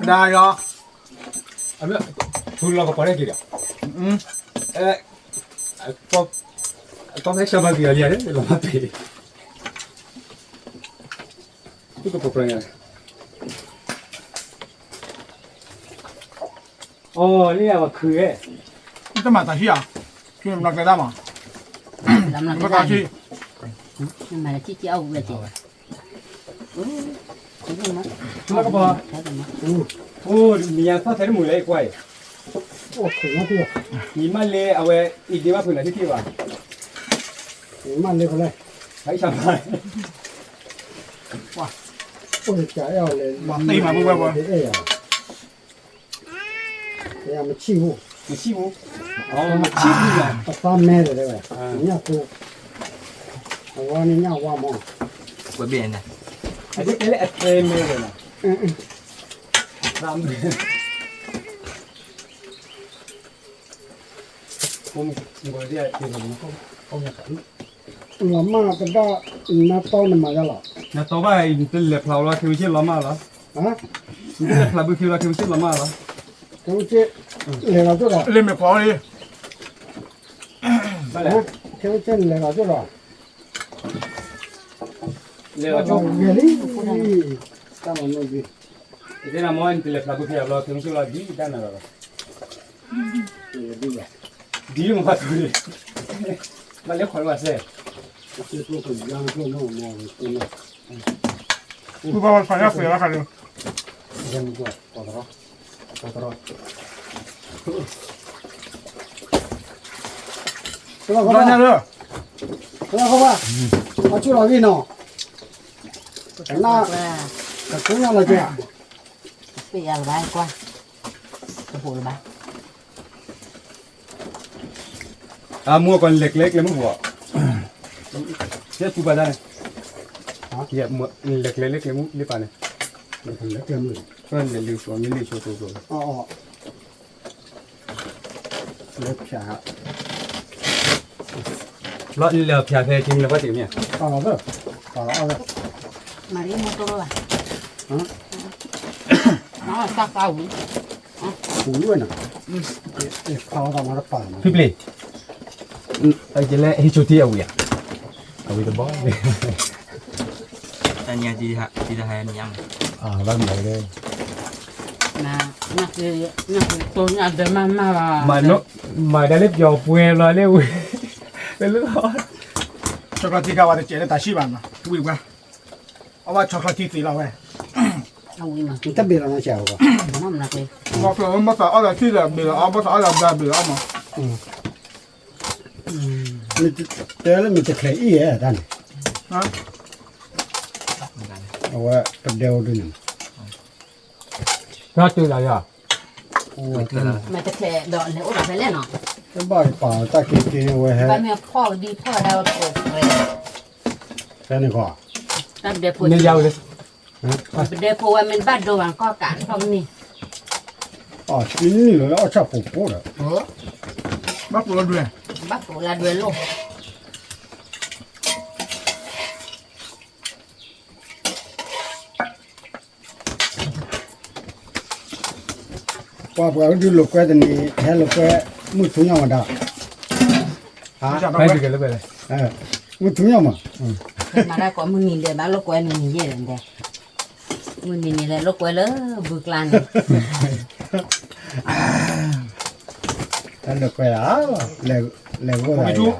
ဒၣ်ယီၤ, ထူလီၤကပီၤန့ၣ်က့ၤဒီး, ကီၢ်ဖဲဆၢဘၣ်က့ၤအီၤလံ, လီၤမၢ်ပ့ၤ, သူၣ်ကပီၤပြၢၤညါ, အိၣ်လံအဝဲခုး, တမၤတၢ်ဟံၣ်ဧါ, မၤတၢ်ဟံၣ်, မၤတၢ်ဟံၣ်, မၤတၢ်ဟံၣ်, လီၤကပီၤ, အိၣ်မံၤယါသီၣ်ထဲတမုာ်လၢအံၤကွၢ်အံၤ, ယမၢလ့အဝဲ, အံၤဒ့ဘၣ်ဖုးနၤထံၣ်ထံၣ်ဘၣ်, ယမၢလ့ဖဲလဲၣ်, ဟဲဆါဘၣ်, အိၣ်တကးအဲၣ်အီၤလဲၣ်, မၤသ့မၤဘိဝဲဝဲ, အဲၣ်ယၤ မဆံၣ်ဘူး, မဆံၣ်ဘူး, မဆံၣ်ဘူး, အသးမဲဒီးဝဲ, ညၣ်သူ, အဝဲန့ၣ်ညၣ်ဝါမး, ဝဲဘ့ၣ်န့ၣ်, အဝဲတဲလၢအသဲမဲဒီးလီၤ, အသးမဲ လီၤမၢ်ကဒၣ် နတီနမၤယါလီၤ, နတီဘၣ် နတလဲၤဖျါလီၤ ခဲမုၢ်ဆ့ၣ်လီၤမၢ်လီၤ, နတလဲၤဖျါဘုခ့လီၤ ခဲမုၢ်ဆ့ၣ်လီၤမၢ်လီၤ, ခဲမုၢ်ဆ့ၣ်, လဲၤလီၤကၠိလီၤ, လဲၤမ့ၢ်ကွၢ်လံ, ခဲမုၢ်ဆ့ၣ်နလဲၤလီၤကၠိလီၤ, လဲၤလီၤကၠိ, တၢ်မၤနီၣ်ဘံ, ယတဲနၤမ့ၢ်နတလဲၤဖျါဘုခ့အဘျီ ခဲမုၢ်ဆ့ၣ်လီၤဒ်တၢ်နၤလီၤ, ဒ်မၤဖးထူန့ၣ်, ဘၣ်လဲၤခီလီၤဝဲစဲး, ပူၤဘၣ်ဝဲဖးညၣ်သ့လီၤခါဒီး, တလီၤခီဘၣ်, တလီၤခီဘၣ်, အဆူၣ်လီၤဂ့ၤနီၤ, ကနၣ်, ကကနၣ်လီၤက့ၤ, ပ့ၢ်ယၤလၢၤဘၣ်ကွၢ်, တဟိးလၢၤဘၣ် အမိၢ်ကီးလဲၤကျဲကျဲမုၢ်ဘှီး, ယဲပူၤဘၣ်ဒၣ်န့ၣ်, လဲၤကျဲလၢကျဲမုၢ်လၢပၢ်န့ၣ်, လဲၤလၢကျဲမုၢ်, လဲၤလၢဆိမ့ၢ်လၢဆိတိတိ, လဲၤဖၠး, ဘျီလဲၤဖၠးဖဲထံမ့ၢ်လၢပှၤတ့ၢ်မ့ၢ်, မၤရံမီၢ်တိၢ်လီၤဘၣ်, တၢ်ကါဝံၤ ဖုပျ့ၤ, ယလဲၤဟံးဆိတ့ၢ်အဝံၤဧါ, အဝံၤတဘီ, တၢ်ညါတံၤတဟါညါမး, ဘၣ်မၤလၢ, မၤဒၣ်လၢပျီၤပှဲၤလီၤလၢဝဲ, လၢလီၤ, ဆီချီထံကဝဲတစဲးလၢတၢ်ဆံၣ်ဘၣ်နီၤ, ဝံၤဝဲ, အဝဲဆီချီထံသ့လီၤဝဲ, အဝံၤမး နတဘ့ၣ်လီၤနီၢ်ဆဲးအဂီၢ်, ဘီသးအီၣ်ဒီးထံၣ်ဒီးဘ့ၣ်လီၤအီၣ်, ဘီသးအီၣ်ဒီးဘျါဘ့ၣ်လီၤအီၣ်မး, တဲလၢမ့ၢ်တချုးအံၤဧါတၢ်န့ၣ်, အဝဲပဒဲအိၣ်ဒုန့ၣ်, မ့ၢ်တချုး, မ့ၢ်တချုးဒီးလဲၤအိၣ်ဒီးဖဲလဲၣ်နီၤ, တဘၣ်ပာ်တၢ်က့ၤက့ၤဝဲဟဲ, ဖဲန့ၣ်ဃီ, တၢ်ဒဲးဖိ, ပဒဲးဖိဝဲမ့ၢ်တဘၣ်ဒိဘၣ်ကီၢ်ကးထီၣ်ကန့ၢ်, အီၣ်ဆံနံၣ်လီၤလၢအီၣ်ဆၣ်ဖိဖိဒီး, ဘၣ်ပိာ်လၢဒွဲ, ဘၣ်ပိာ်လၢဒွဲလိၣ် ပှၤပှၤဒုးလိာ်ကွဲတနံၤ ဟဲလိာ်ကွဲ မုၢ်ထူၣ်ညီမးဒီး, မုၢ်ထူၣ်ညီမး, မၤတၢ်ကိးမုၢ်နံၤဒဲး ဘၣ်လိာ်ကွဲနံၤနံၤယဲၢ်ဒီး, မုၢ်နံၤနံၤလဲၤလိာ်ကွဲလၢဘုကျါန့ၣ်, လိာ်ကွဲ, လဲၤဂိၢ်,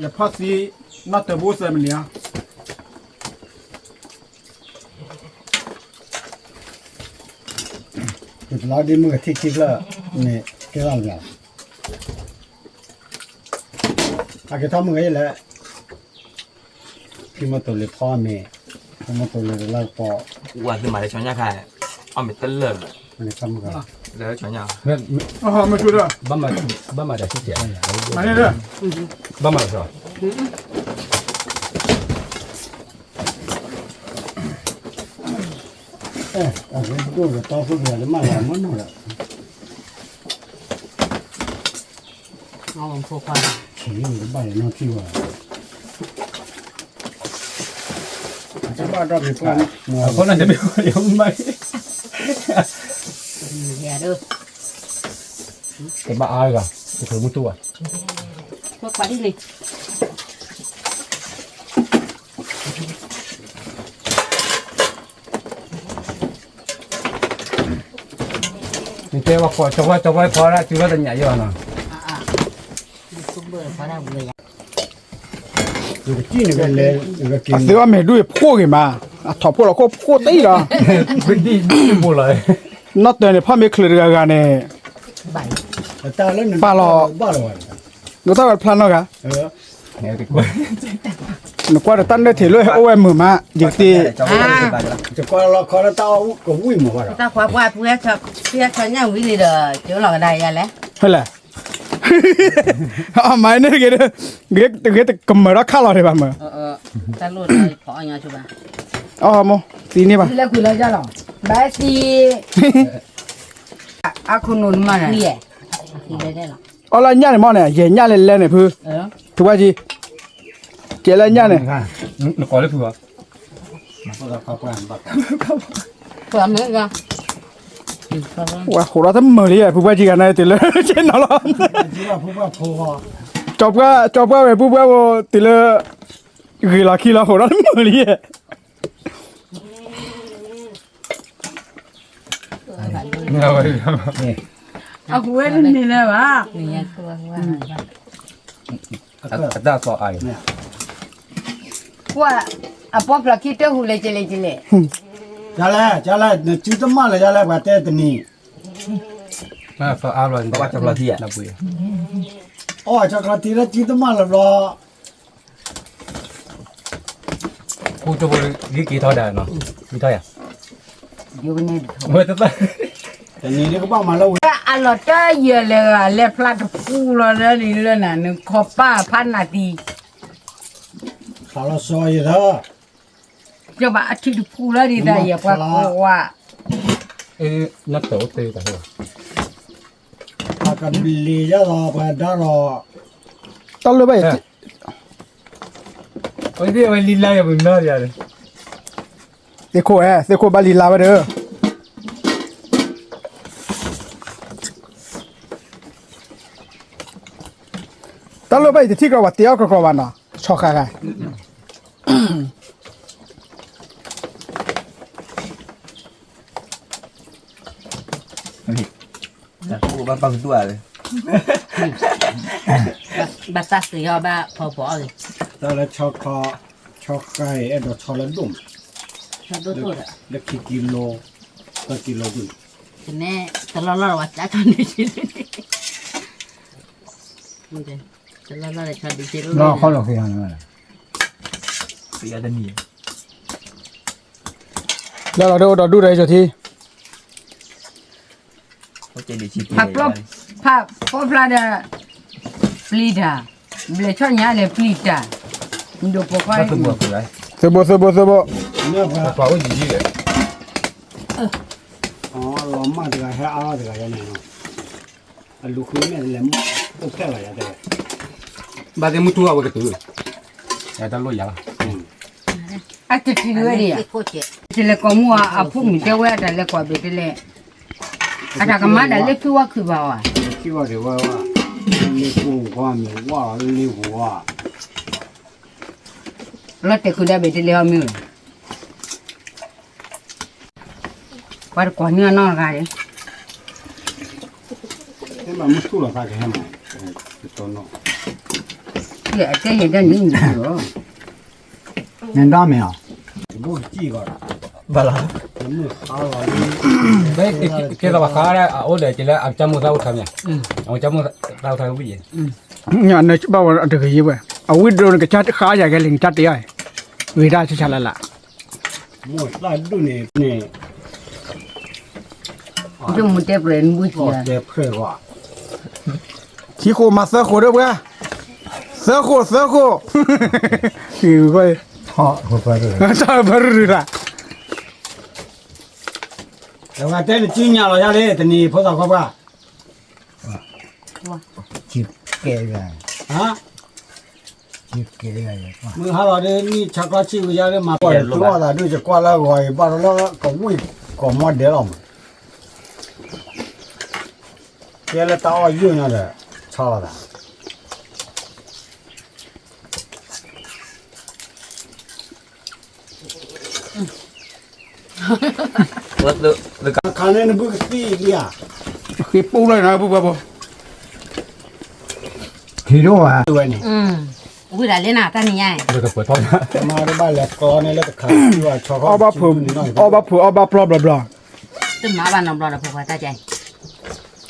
လဲၤဖီၣ်သံ, နီၢ်တၢၤဘိစဲမနုၤဧါ ယတလီၤဒ်မုၢ်ကထံၣ်ခံဖျၢၣ်န့ၣ် ကဲထီၣ်မး, အကဲထီၣ်မုၢ်ဂ့ၤလဲၣ်, ဖံမီၢ်တိၤလ့ၤဖီမ့ၢ်, ဖံမီၢ်တိၤလ့ၤတလၢကပီၤ, ဝၤသုမၤလၢဆီညါခါ, အီၣ်မ့ၢ်တလၢာ်, လၢဆီညါ, ဘၣ်မၤတၢ်ဆူၣ်စဲး, ဘၣ်မၤလၢဆီ အဝဲဒိၣ်ဒီးတီခိၣ်ဒီး တမၤလၢမနီၢ်ဒီး, ဆံးဘၣ်လီၤနီၢ်ထံၣ်ဝဲ, တဘၣ်ဒီးမ့ၢ်ပှၢ်, အဃိန့ၣ်တမ့ၢ်ယမၤ, တဘၣ်အါဂၤ, တချုးမုၢ်ထူၣ်ဘၣ်, နတဲဝဲ ကီၢ်ကၠီၤပှၢ် ကၠီၤပှၢ်ဖီဒၣ် တုၤလီၤတညးယဲၢ်ဘၣ်နီၤ, အသုအီၣ်မ့ၢ်ဒူၣ်အံၤဖှိၣ်ဂ့ၤမး, အထီၣ်ဖှိၣ်လီၤခိၣ်ဖှိၣ်တံၢ်လီၤ, နီၢ်တၢၤန့ၣ် ဖီမ့ၢ်ချုးတဂၤဂၤန့ၣ်, ပာ်လီၤ, နတၢ်ဝဲတဖျါနီတဂၤ နကွၢ်ဒီးတၢ်နၢၣ်ထံးလၢဟဲအိၣ်ဝဲမုာ်မး, ယကသ့, ယကွၢ်လီၤခီလၢတၢ်အီၣ်ကဝံၣ်မုာ်ဘၣ်ဒီး, တၢ်ခွါပှၢ်ဖုဟဲဆီညၣ်ဝံၤလံဒီး ကၠိလီၤကဒါယဲလဲၣ်, ဟဲလဲၣ်, အမၤန့ၣ်တဂ့ၤ, တဂ့ၤတကမၢၢ်ထီၣ်ခါလီၤဒံးဘၣ်မၢ်, တၢ်လိၣ်ဖီအီၣ်ညါဆိဘၣ်, အီၣ်မိၢ်, သံန့ၢ်ဘၣ်, လၢကွံာ်လီၤယလီၤ, ဘၣ်သံ အခိၣ်နူာ်နမၤန့ၣ်, အီၣ်လၢညၣ်န့ၣ်မ့ၢ်န့ၣ် ယဲၢ်ညၣ်လဲၤလဲၤန့ၣ်ဖု, ဖုဘၣ်ကံ, ကဲလၢညၣ်န့ၣ်, နကိးလၢဖုဘၣ်, ဝဲဟိးဒီးတမုာ်လံယဲၢ် ဖုဘၣ်ကံဂၤန့ၣ်တုၤလၢ, ကၠီၤပှၢ်ဝဲဖုဘၣ်ဝဲတုၤလၢ, ဂ့ၤလီၤခံလီၤ ဟိးဒီးတမုာ်လံယဲၢ် အဝဲတန့ၢ်လၢၤဘၣ်, အတၢ်သီအါအံၤ, ကွၢ်, အပီဖျိးခံတဟူးလဲၣ်ကလဲၣ်ကလဲၣ်, ကလဲၣ်ကလဲၣ် နစုတမၢလၢၤကလဲၣ် ပှၤတဲတနံၤ, အီၣ်ကၠီချီထံလၢစုတမၢလၢၤဘျီ ဃူတဘိလံက့ၤထီဒါနီၤ, က့ၤထီယၤ, ဝဲတသၣ်, တနံၤဒ်ကဘၣ်မၤလၢဝဲ, အလီၤတၢ်ယၢၤလဲၤဂၤလဲၤဖျါတဖူလီၤလၢလံလၢနၤ နခီပၢ်ဖးနးသံ, ဖျါလီၤစီယၤဒီး, ကဘၣ်အထံတဖူလီၤဒ်တၢ်ယဲၢ်ပှၤကိးဝါ, နတၢ်အိၣ်တ့ၢ်တၢ်ဟိ, ပှၤကဘျံးယၤလီၤ ပှၤဒါလီၤ, တၢ်လၢဘၣ်ယဲၢ် သ့ၣ်ခိၣ်ဝဲ သ့ၣ်ခိၣ်ဘၣ်လံလါဝဲဒီး, တၢ်လၢဘၣ်အံၤတထံၣ်ကြၢးဘၣ် တ့အီၣ်ကြၢးကြၢးဘၣ်နီၤ, ဆီၣ်ဃာ်ဃာ်, ဘၣ်ပၢ်ကဒူၣ်ဧါ, ဘၣ်တၢ်စံးအီၤဘၣ်ဖီဖီအီၤ, တၢ်လၢ ဆီဃာ်အံၤ အဲၣ်ဒိးဆီလၢဒိၣ်မး, လၢခံကံလိ, ကန့ၣ် တလီၢ်လီၢ်ဝဲ တၢ်ထီၣ်န့ၣ် တလီၢ်လီၢ်ဒီး ဆီဒုးက့ၤလီၢ်လီၢ် လၢလီၤဒိၣ်ဒီးဒူၣ်ဒီးယိၤထံ ဖးပျီဖျါဒီး ပျံၤတၢ်, ဘျဲၣ်ဆီညါလဲၤပျံၤတၢ်, မ့ၢ်ဒိၣ်ပိာ်ခွါ, သုးဘိ သုးဘိ သုးဘိ, လီၤမၢ်တဂၤဟဲအါထီၣ်တဂၤယါန့ၣ်, အလူၤဃုမဲာ်လဲၤမၢ်အိၣ်ဖျဲၣ်လီၤယါတဲဝဲ, ဘၣ်သ့ၣ်မုၢ်ထူၣ်အဝဲကတုၤ, တၢ်လိၣ်ယါလီၤ, အတထံၣ်ဝဲဒၣ်, တလဲၤကိးမူအဖိမုၣ်တဲဝဲအတၢ်လဲၤကွၢ်ဘၣ်တလဲၣ်, အတၢ်ကမၤဒၣ်လၢခံဝါခုၣ်ဘၣ်ဝဲ, လၢကိၢ်ကွၢ်မ့ၢ်ဝါလီၤလၢလ့ပူၤဝါ, လီၤတဲာ်ခုၣ်ဒၣ်ဘၣ်တလဲၣ်အီၤမ့ၢ်ဝဲ ပှၤတကွၢ်န့ၢ်အနီၢ်တဂၤန့ၣ်, မ့ၢ်ဆူၣ်လီၤသးကဟဲမး, အတဲယဲဒၣ်န့ၣ်လီၤ, နဒါမ့ၢ်ဧါ, ဘၣ်လီၤ, ကဲသိးပှၤဃါဒၣ်အအိၣ်ဒီးက့ၤလၢအကစၢ်မိၢ်သၣ်အိၣ်ခါမ့ၢ်, အကစၢ်မိၢ်သၣ်အိၣ်ခါမ့ၢ်, ဘၣ်ဝဲတဂ့ၤယံၤဝဲ, အဝံဒိၣ်နကစၢ်ဃါယၤကဲလံ နကစၢ်တဲယၤ, ဂ့ၤဒၣ်ဆဆးလၢ်လၢ် မိၢ်သၣ်ဒိၣ်န့ၣ်န့ၣ်, ယိၣ်မူတဲပြဲၤနဘူၣ်ကံ, တဲပြဲၤကွၢ်, ထံဃိမၤသၢဃိဒီးပှၤ, သၢဃိသၢဃိ, တၢ်ပရူၢ်ရူၢ်တၢ်, အဝဲတဲနစုညါလီၤယါလံ တနံၤဖိသၣ်ခွါပှၢ် ကဲ, မုၢ်ဟါလီၤဒီး နံၣ်ဆါခီဆံးဝံၤယါလၢမၤပှၢ်တကျီသးဒုး ယကွၢ်လၢဂီၤအံၤဘၣ်ဒီးလၢကဝံၣ်ကီၢ်မီဒဲးလီၤမး, ကဲလၢတၢ်အီၣ်ယုၢ်ညါဒီး ဆါလီၤသး ခါန့ၣ်နဘုကသံၣ်လံဧါ, ဃ့ပူလီၤနၤပူပှၤဘိ, ထံဒိၣ်ဧါ, ဝံၤဒၣ်လၢနၤတၢ်နံၤညါ, မၤတဘၣ်လဲၤကျီန့ၣ်လၢတခါ, အီၣ်ဘၣ်ဖုးအီၣ်ဘၣ်ဖုးအီၣ်ဘၣ်ပျီဘျီဘျီ, တမၤဘၣ်နီတဘျီဒီးဖိခွါတၢ်ကါ,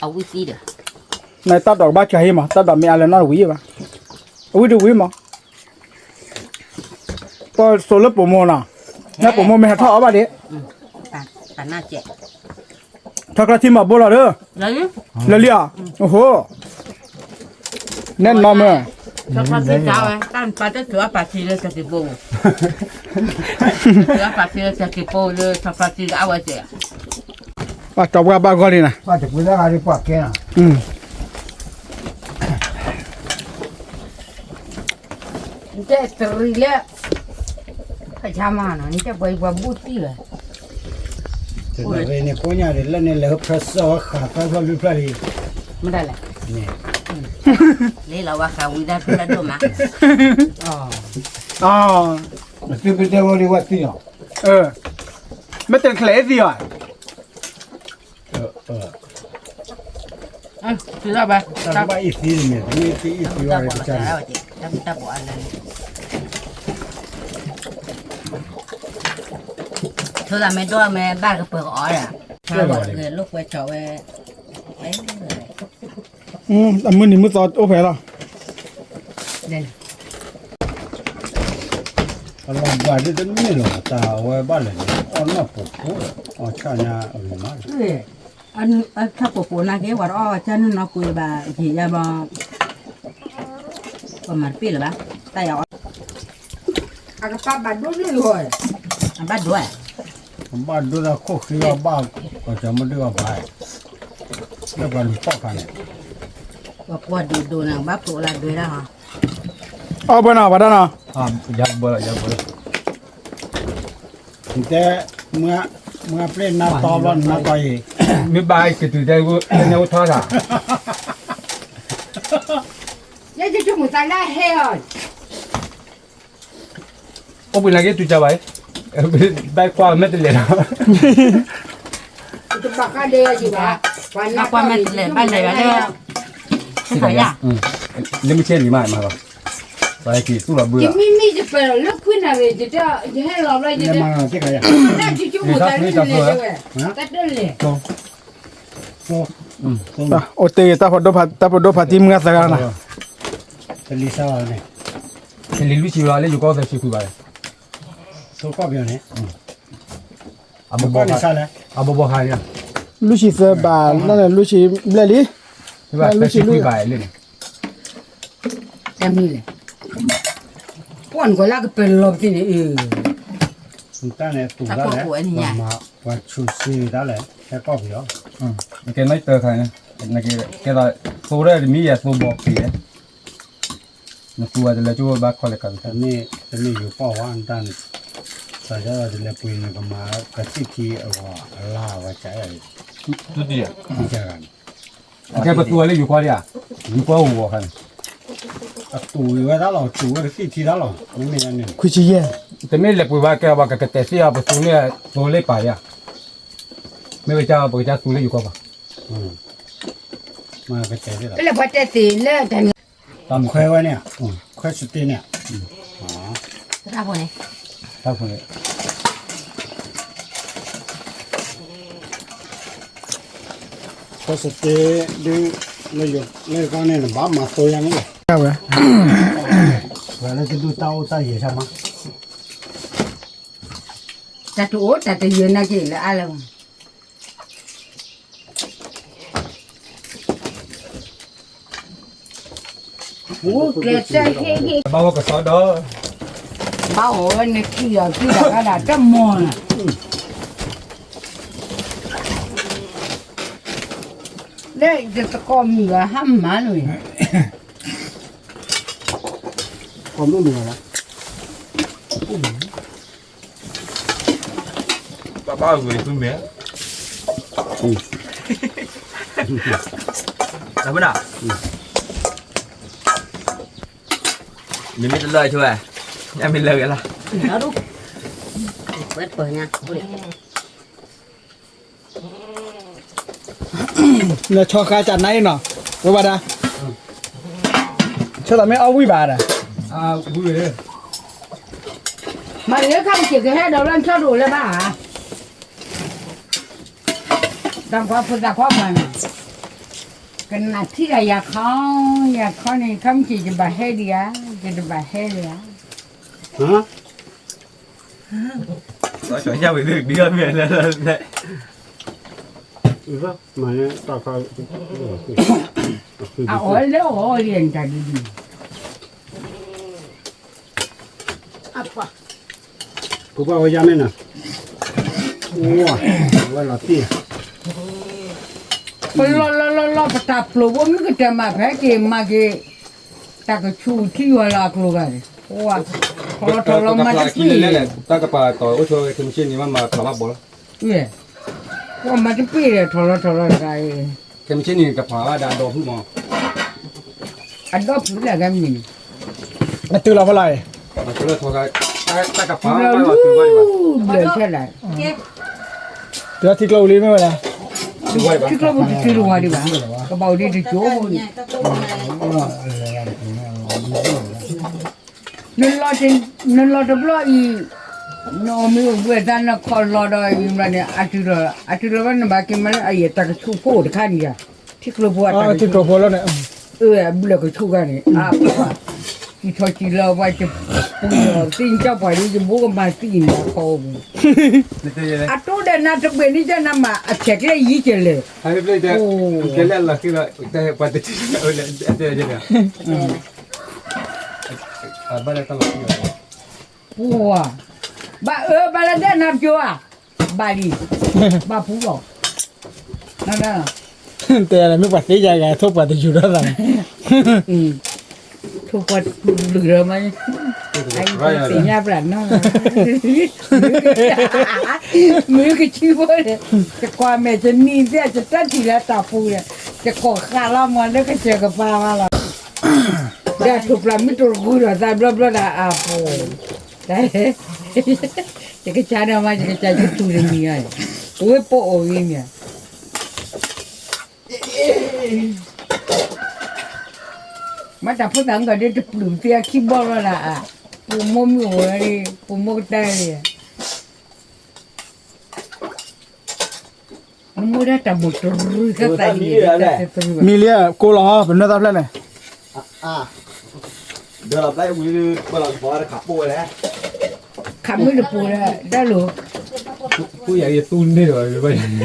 အဝံသံဒီး, နတၢ်ဒိးကဘၣ်စှၤဟံၣ်မး တၢ်ဒိးမ့ၢ်အါလၢနီၢ်တဝံၤဘၣ်, အဝံတဝံၤမး ပစိာ်လၢပိာ်မိၢ်နီၤ, နပိာ်မိၢ်မ့ၢ်ဟဲထီၣ်အီၣ်ဘၣ်ဒံး, ထီၣ်ကျီထံမၤဘိလီၤဒီး, လၢလံဧါ, အိၣ်ဟိ, နဲၣ်နီၢ်မ့ၢ်, ထီၣ်ကျီထံစးဝဲ တၢ်ပာ်တၢ်ထုးအပာ်ထံလၢစက့ၤပိ, ထုးအပာ်ထံလၢစက့ၤပိလၢထီၣ်ကျီထံအဝဲစ့ၢ်, ပှၤကၠီပှၤဘၣ်ဂီၢ်လံနၤ, နတဲတရံးလၢ, ဖဲဆါမးနီၤ နတဲပှၤအံၤပှၤဘူၣ်သံလီၤ, န့ၣ်ကိညါဒ်လၢန့ၣ်လဲၤဟိဖဲစၢဃာ်သၢဖျၢၣ်လွံၢ်ဖျၢၣ်လံ, မတၤလဲၣ်, လ့လီၤဝဲဃာ်ဝံၤဒၣ်ဖျၢၣ်ဒိၣ်မး, သုပတဲဝဲလံဝဲသံလီၤ, မ့ၢ်တချဲးသံလီၤ ဘၣ်အံၤသံန့ၣ်, တၢ်ဘၣ်အံၤသံဝဲန့ၣ်, ထိၣ်သးမ့ၢ်ဒိၣ်မ့ၢ်ဘၣ်ကပၢၤကအီၣ်ဒီး, လိာ်ကွဲဆီဝဲ, အမုၢ်နံၤမုၢ်သီအိၣ်ဖဲလီၤ. အလီၤဘၣ်ဒ်တမ့ၢ်လီၤ, တၢ်အဝဲဘၣ်လဲၣ်န့ၣ် အီၣ်နီၢ်ပိာ်ဖိ, အီၣ်ဆၣ်ညါအဂ့ၤမး, ထၢၣ်ပိာ်ဖိနာ်က့ ပှၤတအီၣ်ဆၣ်နုာ်နီၢ်ကွံာ်ဘၣ် ယံာ်ယါဘျီ, ပမၤတပ့ၢ်လၢၤဘၣ်, တၢ်ယၤအီၣ်, အကပၢ်ဘၣ်ဒိလၢလီၤ, အဘၣ်ဒိ, အဘၣ်ဒိလၢခိၣ်ဃံအီၤဘၣ်, ပှၤကမုၢ်ဒုၣ်အီၤဘၣ်, လၢပှၤလူၤဖီၣ်ခါန့ၣ်, ပှၤကွၢ်ဒိၣ်ဒိၣ်န့ၣ် ဘၣ်ဖျိးလၢဒွဲဒၣ်ဟီ, အီၣ်ဘၣ်နီၤ ပှၤတၢ်နီၤ, ယၤဘၣ်လီၤ, ယၤဘၣ်လီၤ, တဲ, မ့ၢ်ပျဲၢ်နါတီဘျီနါတီအံၤ, မ့ၢ်ဘၣ်ကတုၤတဲ, န့ၣ်အိၣ်ထီၣ်သး, ယဲယဆိကမိၣ်သးလၢဟဲအီၤ အိၣ်ဘှံးနၤက့ၤတုၤကၢဘၣ်, ဘၣ်ကွၢ်မဲာ်တလဲၤလီၤ, ဘၣ်ကွၢ်မဲာ်တလဲၤ ဘၣ်လဲၤဂၤလၢ, လၢမုၢ်ဆ့ၣ်လံမးမးလီၤ, ပှၤဟဲက့ၤသူၣ်လီၤဘုလီၤ, ယမံမံယပၢၢ်လီၤလၢခွံနၣ်ရံၣ် ယဟဲလီၤဘျီယတဲ, ယဟဲလီၤဘျီယတဲ, တၢ်ကၠိမိၣ်သးလၢန့ၣ်, တၢ်တလဲၣ်, အိၣ်တ့ၢ် တၢ်ဖိဒိၣ်ဖးတံၢ်မုၢ်ဂၤသၢဂၤနၤ, တလံၤဆါဘၣ်န့ၣ်, တလံၤလွံၢ်ဆံဘၣ်လၢယိၤကီၢ်သၢဆံခွံဘၣ်, သိကီၢ်ပယီၤန့ၣ်, အဘီဘီဟါ, အဘီဘီဟါန့ၣ်, လွံၢ်ဆံသၢဘၣ်, လွံၢ်ဆံဘျဲၣ်လံ, လွံၢ်ဆံလွံၢ်ဘၣ်လံန့ၣ်, တၢ်မံၤလဲၣ်, ပှၤနကွၢ်လၢကပၢၤလီၤပသံန့ၣ်, တၢ်န့ၣ်တူၢ်တၢ်လဲၣ်, ပှၤဆူၣ်စ့ၤတၢ်လဲၣ်, ဟဲကီၢ်ပယီၤ, ကဲနီၢ်တၢ်ခါန့ၣ်, ကဲသိး သိတၢ်တမံၤယဲသိဘီပ့ၤ, နသူဝဲတလဲၤကၠိဝဲဘၣ်ခီလဲၤကၤ, တမ့ၢ်ယိၤကီၢ်ဝဲတၢ်န့ၣ်, တလဲၤပှ့ၤန့ၣ်ကမၤကသံၣ်ထံအဂီၢ်အလါဝဲကၢ်, ဒုတိယ, ဒုတိယဂၤန့ၣ်, အခဲပသူဝဲလၢယိၤကီၢ်ဒံးဧါ, ယိၤကီၢ်အိၣ်ဂီၤခါန့ၣ်, အတူၢ်ဝဲဒၣ်လီၤ, တူၢ်ဝဲကသံၣ်ထံဒၣ်လီၤ, မ့ၢ်န့ၣ်, ခွံဆံယဲၢ်, တမ့ၢ်လဲၤပှ့ၤဘၣ်ကဲဘၣ် ကကတဲာ်သ့ၣ်အီၤ ပသူန့ၣ်သိလ့ၣ်ပာ်ယါ, မ့ၢ်ဝဲကၢ်ပကစၢ်သူလၢယိၤကီၢ်ပၤ, ပလဲၤပှၤတဲသ့ၣ်လၢတၢ်န့ၣ်, ခွဲဝဲန့ၣ်, ခွဲစတ့န့ၣ်, တၢ်ဖိန့ၣ်, တၢ်ဖိန့ၣ်, ခွဲစတ့ဒုး, လၢယိၤကီၢ်န့ၣ် နဘၣ်မၤသိယါန့ၣ်လီၤ, ဝဲ, ဝဲလၢတဒူၣ်တၢ်အိၣ်တၢ်ယဲၢ်ဆၢမး, တၢ်တအိၣ်တၢ်တယဲၢ်နာ်က့ၤလၢအါလၢၤ အိၣ်ကျဲးစၢးဟ့ၣ်ဟ့ၣ်, ဘၣ်ဝဲကစီဒီ, ဘၣ်ဝဲနခံအီၤခံဒၣ်ဘၣ်ဒၣ်တမီၤ, လၢယသကိးမုၣ်အဟးမၤလိာ်, ကီၢ်မုၣ်မုၣ်လီၤ, ဘၣ်ဘၣ်ဂ့ၤဖုမဲာ်, တၢ်ဖုဒၣ်, မ့မ့ၢ်တလၢအဆိဝဲ, ညၣ်မ့ၢ်လၢဂ့ၤလီၤ, ဝဲပၢၤညါ, နဆီဃါစးနါအံၤနီၤ, ဝဲဘၣ်ဒၣ်, ဆၢသးမ့ၢ်အီၣ်ဝံၣ်ဘၣ်ဒၣ်, မၤလၢခါမ့ၢ်က့ၤကဟဲဒီးလၢနဆီတအိၣ်လၢၤဘၣ်ဧါ, တၢ်ကွၢ်ဖိသၣ်ကွၢ်ပှၤန့ၣ်, ကနၣ်ထံၣ်ဒၣ်ယၤခီ, ယၤခီန့ၣ် ခါမ့ၢ်က့ၤယဘၣ်ဟဲဒံးဧါ, ယတဘၣ်ဟဲဒံးဧါ, ညၣ်ဝဲသ့ၣ်ဒ်အီၣ်မ့ၢ်လဲၣ်, အအီၣ်လၢအီၣ်လံနတၢ်ဒ်ဒ်, ပပှၤဝဲယါမ့ၢ်နၤ, ဝဲလီၤတံၢ်, ပလီၢ်လီၢ်လီၢ်လီၢ် ပတၢ်ပျိာ်ဘိမ့ၢ်ကတၢၢ်မး ဖဲက့ၤမၤက့ၤ တၢ်ကဆူးထံယွၤလီၤအကျိၤဂၤန့ၣ်, ပှၤ, ထီၣ်လီၤထီၣ်လီၤမၤတပှ့ၤ, တၢ်ကပၤတီၤအိၣ်ဆိဝဲ ခဲမုၢ်ဆ့ၣ်နံၤမး မၤဖျါဘၣ်ဘီလီၤ, ပှၤမၤတပှ့ၤဒီး ထီၣ်လီၤထီၣ်လီၤတဂၤအံၤ, ခဲမုၢ်ဆ့ၣ်နံၤကဖျါဘၣ်ဒီးအဒီဖုၣ်မး, အဒီဖုၣ်လၢအဂၤမနုၤန့ၣ်, အတုၤလီၤဖဲလဲၣ်, တၢ်ကပၤ, ဘျၢဆဲလဲၣ်, တုၤလီၤထံကျိပူၤလံမ့ၢ်ဝဲလဲၣ်, ထံကျိပူၤတတုၤတဝၤဒံးဘၣ်, ကဘၣ်အိၣ်ဒံးတကၠိဖိန့ၣ်, နလီၤတဘျီအံၤ, နအီၣ်မ့ၢ်အိၣ်ဘှံးသးနခီၣ်လီၤဒီးအံၤဘျီန့ၣ် အတုၤလီၤ, အတုၤလီၤဘျီနဘၣ်က့ၤမၤလၢအယဲၢ်တၢ်ကဆူးဖိတခါန့ၣ်ယါ, ထံကျိဖိအတၢ်ကဆူးဖိလီၤန့ၣ်, အဘျၢကဆူးဂၤန့ၣ်, စံၣ်ထီၣ်စံၣ်လီၤပှၤကပူၤဒီး သ့ၣ်ညါပှၤဒ်ယဘိကမၤသံအံၤန့ၣ်အဖီအပူၤ, အတိၢ်ဒီးနၤတဘ့ၣ်န့ၣ် ကနမၤအဆဲးကျဲယံၤကလဲၣ်, ပှၤ, ဘၣ်လၢတၢ်လီၤ, ဘၣ်လံ, ဘၣ်ပူၤလီၤ, တဲမ့ၢ်ပှၤသ့ယၤဂၤ ထိၣ်ပှၤတယူၤဒီးသးန့ၣ်, ထိၣ်ပှၤတယူၤဒီးမး, သ့ၣ်ညါပှၤနီၤ, မ့ၢ်ကဆံဖိန့ၣ်, ယကွၢ်မဲာ်ယနံၤသ့ၣ် ယတၢ်ထံၣ်လၢတၢ်ပူၤန့ၣ်, ယကိးဃာ်လီၤမးလၢကစၢၢ်ကပၤမးလီၤ, ဒီးထိၣ်ပှၤမ့ၢ်တဂုာ်ဒီးသးဘျီဘျီဒီးအပူၤ, ယကစၢ်ဒီးမး ယကစၢ်ယတူၢ်တမံၤအံၤ, ဝဲပအိၣ်ဂ့ၤမး အ့ မ့ၢ်တၢ်ဖိသၣ်မုၣ်ကီၤဒုတပျုၢ်သ့အခံဘီလီၤဒၣ်, ပူၤမိၢ်မုၢ်အိၣ်ဝဲ, ပူၤမိၢ်ကတၢၢ်လံ, နမိၢ်ဒၣ်တၢ်မိၢ်တရူးသၣ်သၣ်ဒ်, မံလံဧၢ, ကိးလီၤဟီ ပနွဲၣ်သၣ်ဖျၢၣ်န့ၣ်, ခးမုၢ်တပူၤဒီး တၢ်လိၤ, ဖိယၤယသူန့ၢ်ဒီး အကိၢ်သူးအံၤ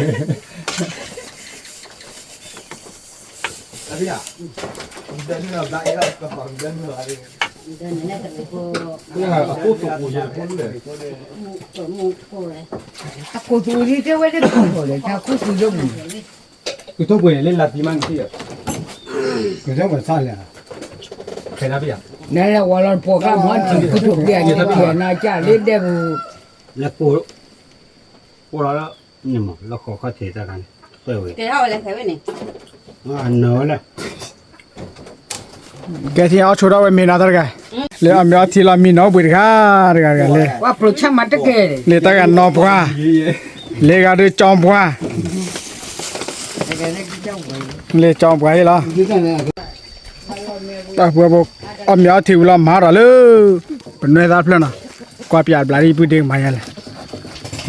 တဲဝဲဒၣ်ကိၢ်လီၤဒီး တၢ်ကိၢ်သူးအံၤတဲဝဲဒၣ်ကိၢ်လီၤဒီး တၢ်ကိၢ်သူးဒိၣ်မုၢ်, ကထိၣ်ပှဲၤန့ၣ် လၢလၢသံမးနထံၣ်, ကထိၣ်ပှဲၤ, နလဲၤဝီၤလီၤတပိာ်ကျါမ့ၢ်ထံၣ် ကထိၣ်ပှဲၤန့ၣ် ကထံၣ်နၤကၢ်လၢဒဲပူၤ, လၢကိၢ်, ကိၢ်လီၤလၢ, န့ၣ်မး လၢဃိးခီၣ်ထံးတၢ်ခါန့ၣ်, တဲဝဲ, တဲဟီဝဲလဲၤဖဲဝဲန့ၣ်, နၢၤဝဲလဲၣ် ကဲထံၣ်အီၣ်ဆိထီၣ်ဝဲမ့ၢ်နီၤတၢ်တဂၤ, လၢအီၣ်မ့ၤအီထံလီၤမံနီၤဘှံးတဂၤ, တဂၤတဂၤလၢ, လၢတၢ်ဂၤနီၢ်ပှၢ်, လၢဂၤဒုးကၠီပှၢ်, လၢကၠီပှၢ်ဟ့ၣ်လီၤ, တၢ်ပှဲၤဘိ, အီၣ်မ့ၤအီထံဝံၤလီၤမၤဒီးလၢ, ပနွဲၣ်သၣ်ဖျၢၣ်နီၤ, ကွၢ်ပၠးဘျးဒ်ပုၢ်ဒ့ကမၤယါလဲၣ်,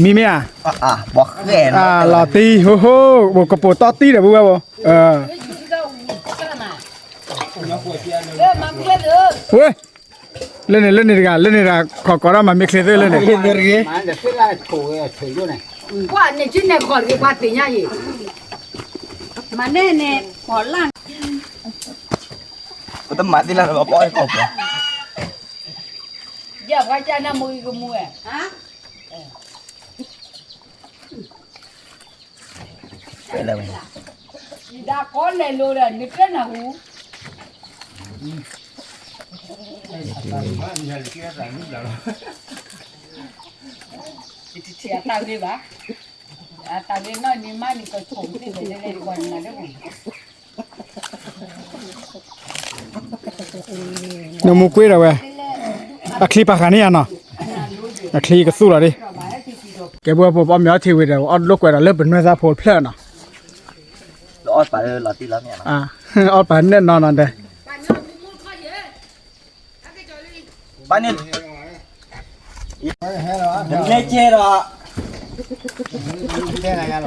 မံမ့ၢ်ဧါ, လီၤတံၢ်, ဟိဟိ, ပကပိာ်တီၢ်တံၢ်ဒီးပုၢ်ဝဲၢ်ဘိ, ဝဲ, လၢန့ၣ် လၢန့ၣ်တဂၤ လၢန့ၣ်တဂၤ ခိးကိးဒၣ်မၤမ့ၢ်ချ့သ့လၢန့ၣ်, ကွၢ်န့ၣ်ကန့ၣ်ခိးတဂ့ၤပှၤသ့ၣ်ညါအံၤ, မၤန့ၢ်န့ၣ်ခိးလၢ်, ပတမၤသ့လၢၤဘၣ်ပှၤကိးပှၤ, ယဲၢ်ပှၤကနၢမူဂ့ၤကမူဝဲ ဒၣ်ကီလဲၤလိၤဒီး နကဲနၢ်ဟူ, ယတထံၣ်အတၢ်ဂ့ၤဘၣ်, အတၢ်ဂ့ၤနီၢ်န့ၣ်မးန့ၣ် ကဆိးသ့ၣ်လဲၣ်လဲၣ်ဒီးပှၤန့ၣ်မၤဒၣ် နမူကွ့ဒီးဝဲ, အချံပာ်ဃာ်န့ၢ်ယၤနီၤ, အချံကသူၣ်လီၤဒၣ်, ကဲပဝဲဖိပအီၣ်မ့ၤအီထံဝံၤဒီး အီၣ်လိာ်ကွဲဒီးလၢပနွဲၣ်သၣ်ဖိတဖျၢၣ်နီၤ, အီၣ်ပာ်နဲၣ်နီၤနီၤဒဲး, ဘၣ်န့ၣ်, နမ့ၢ်ကဲဒီး, တၢ်ဒုး, အိၣ်က့ၤဒီးဖိလၢက့ၤလီၤ, ကဲလီၤယၤ, ဘ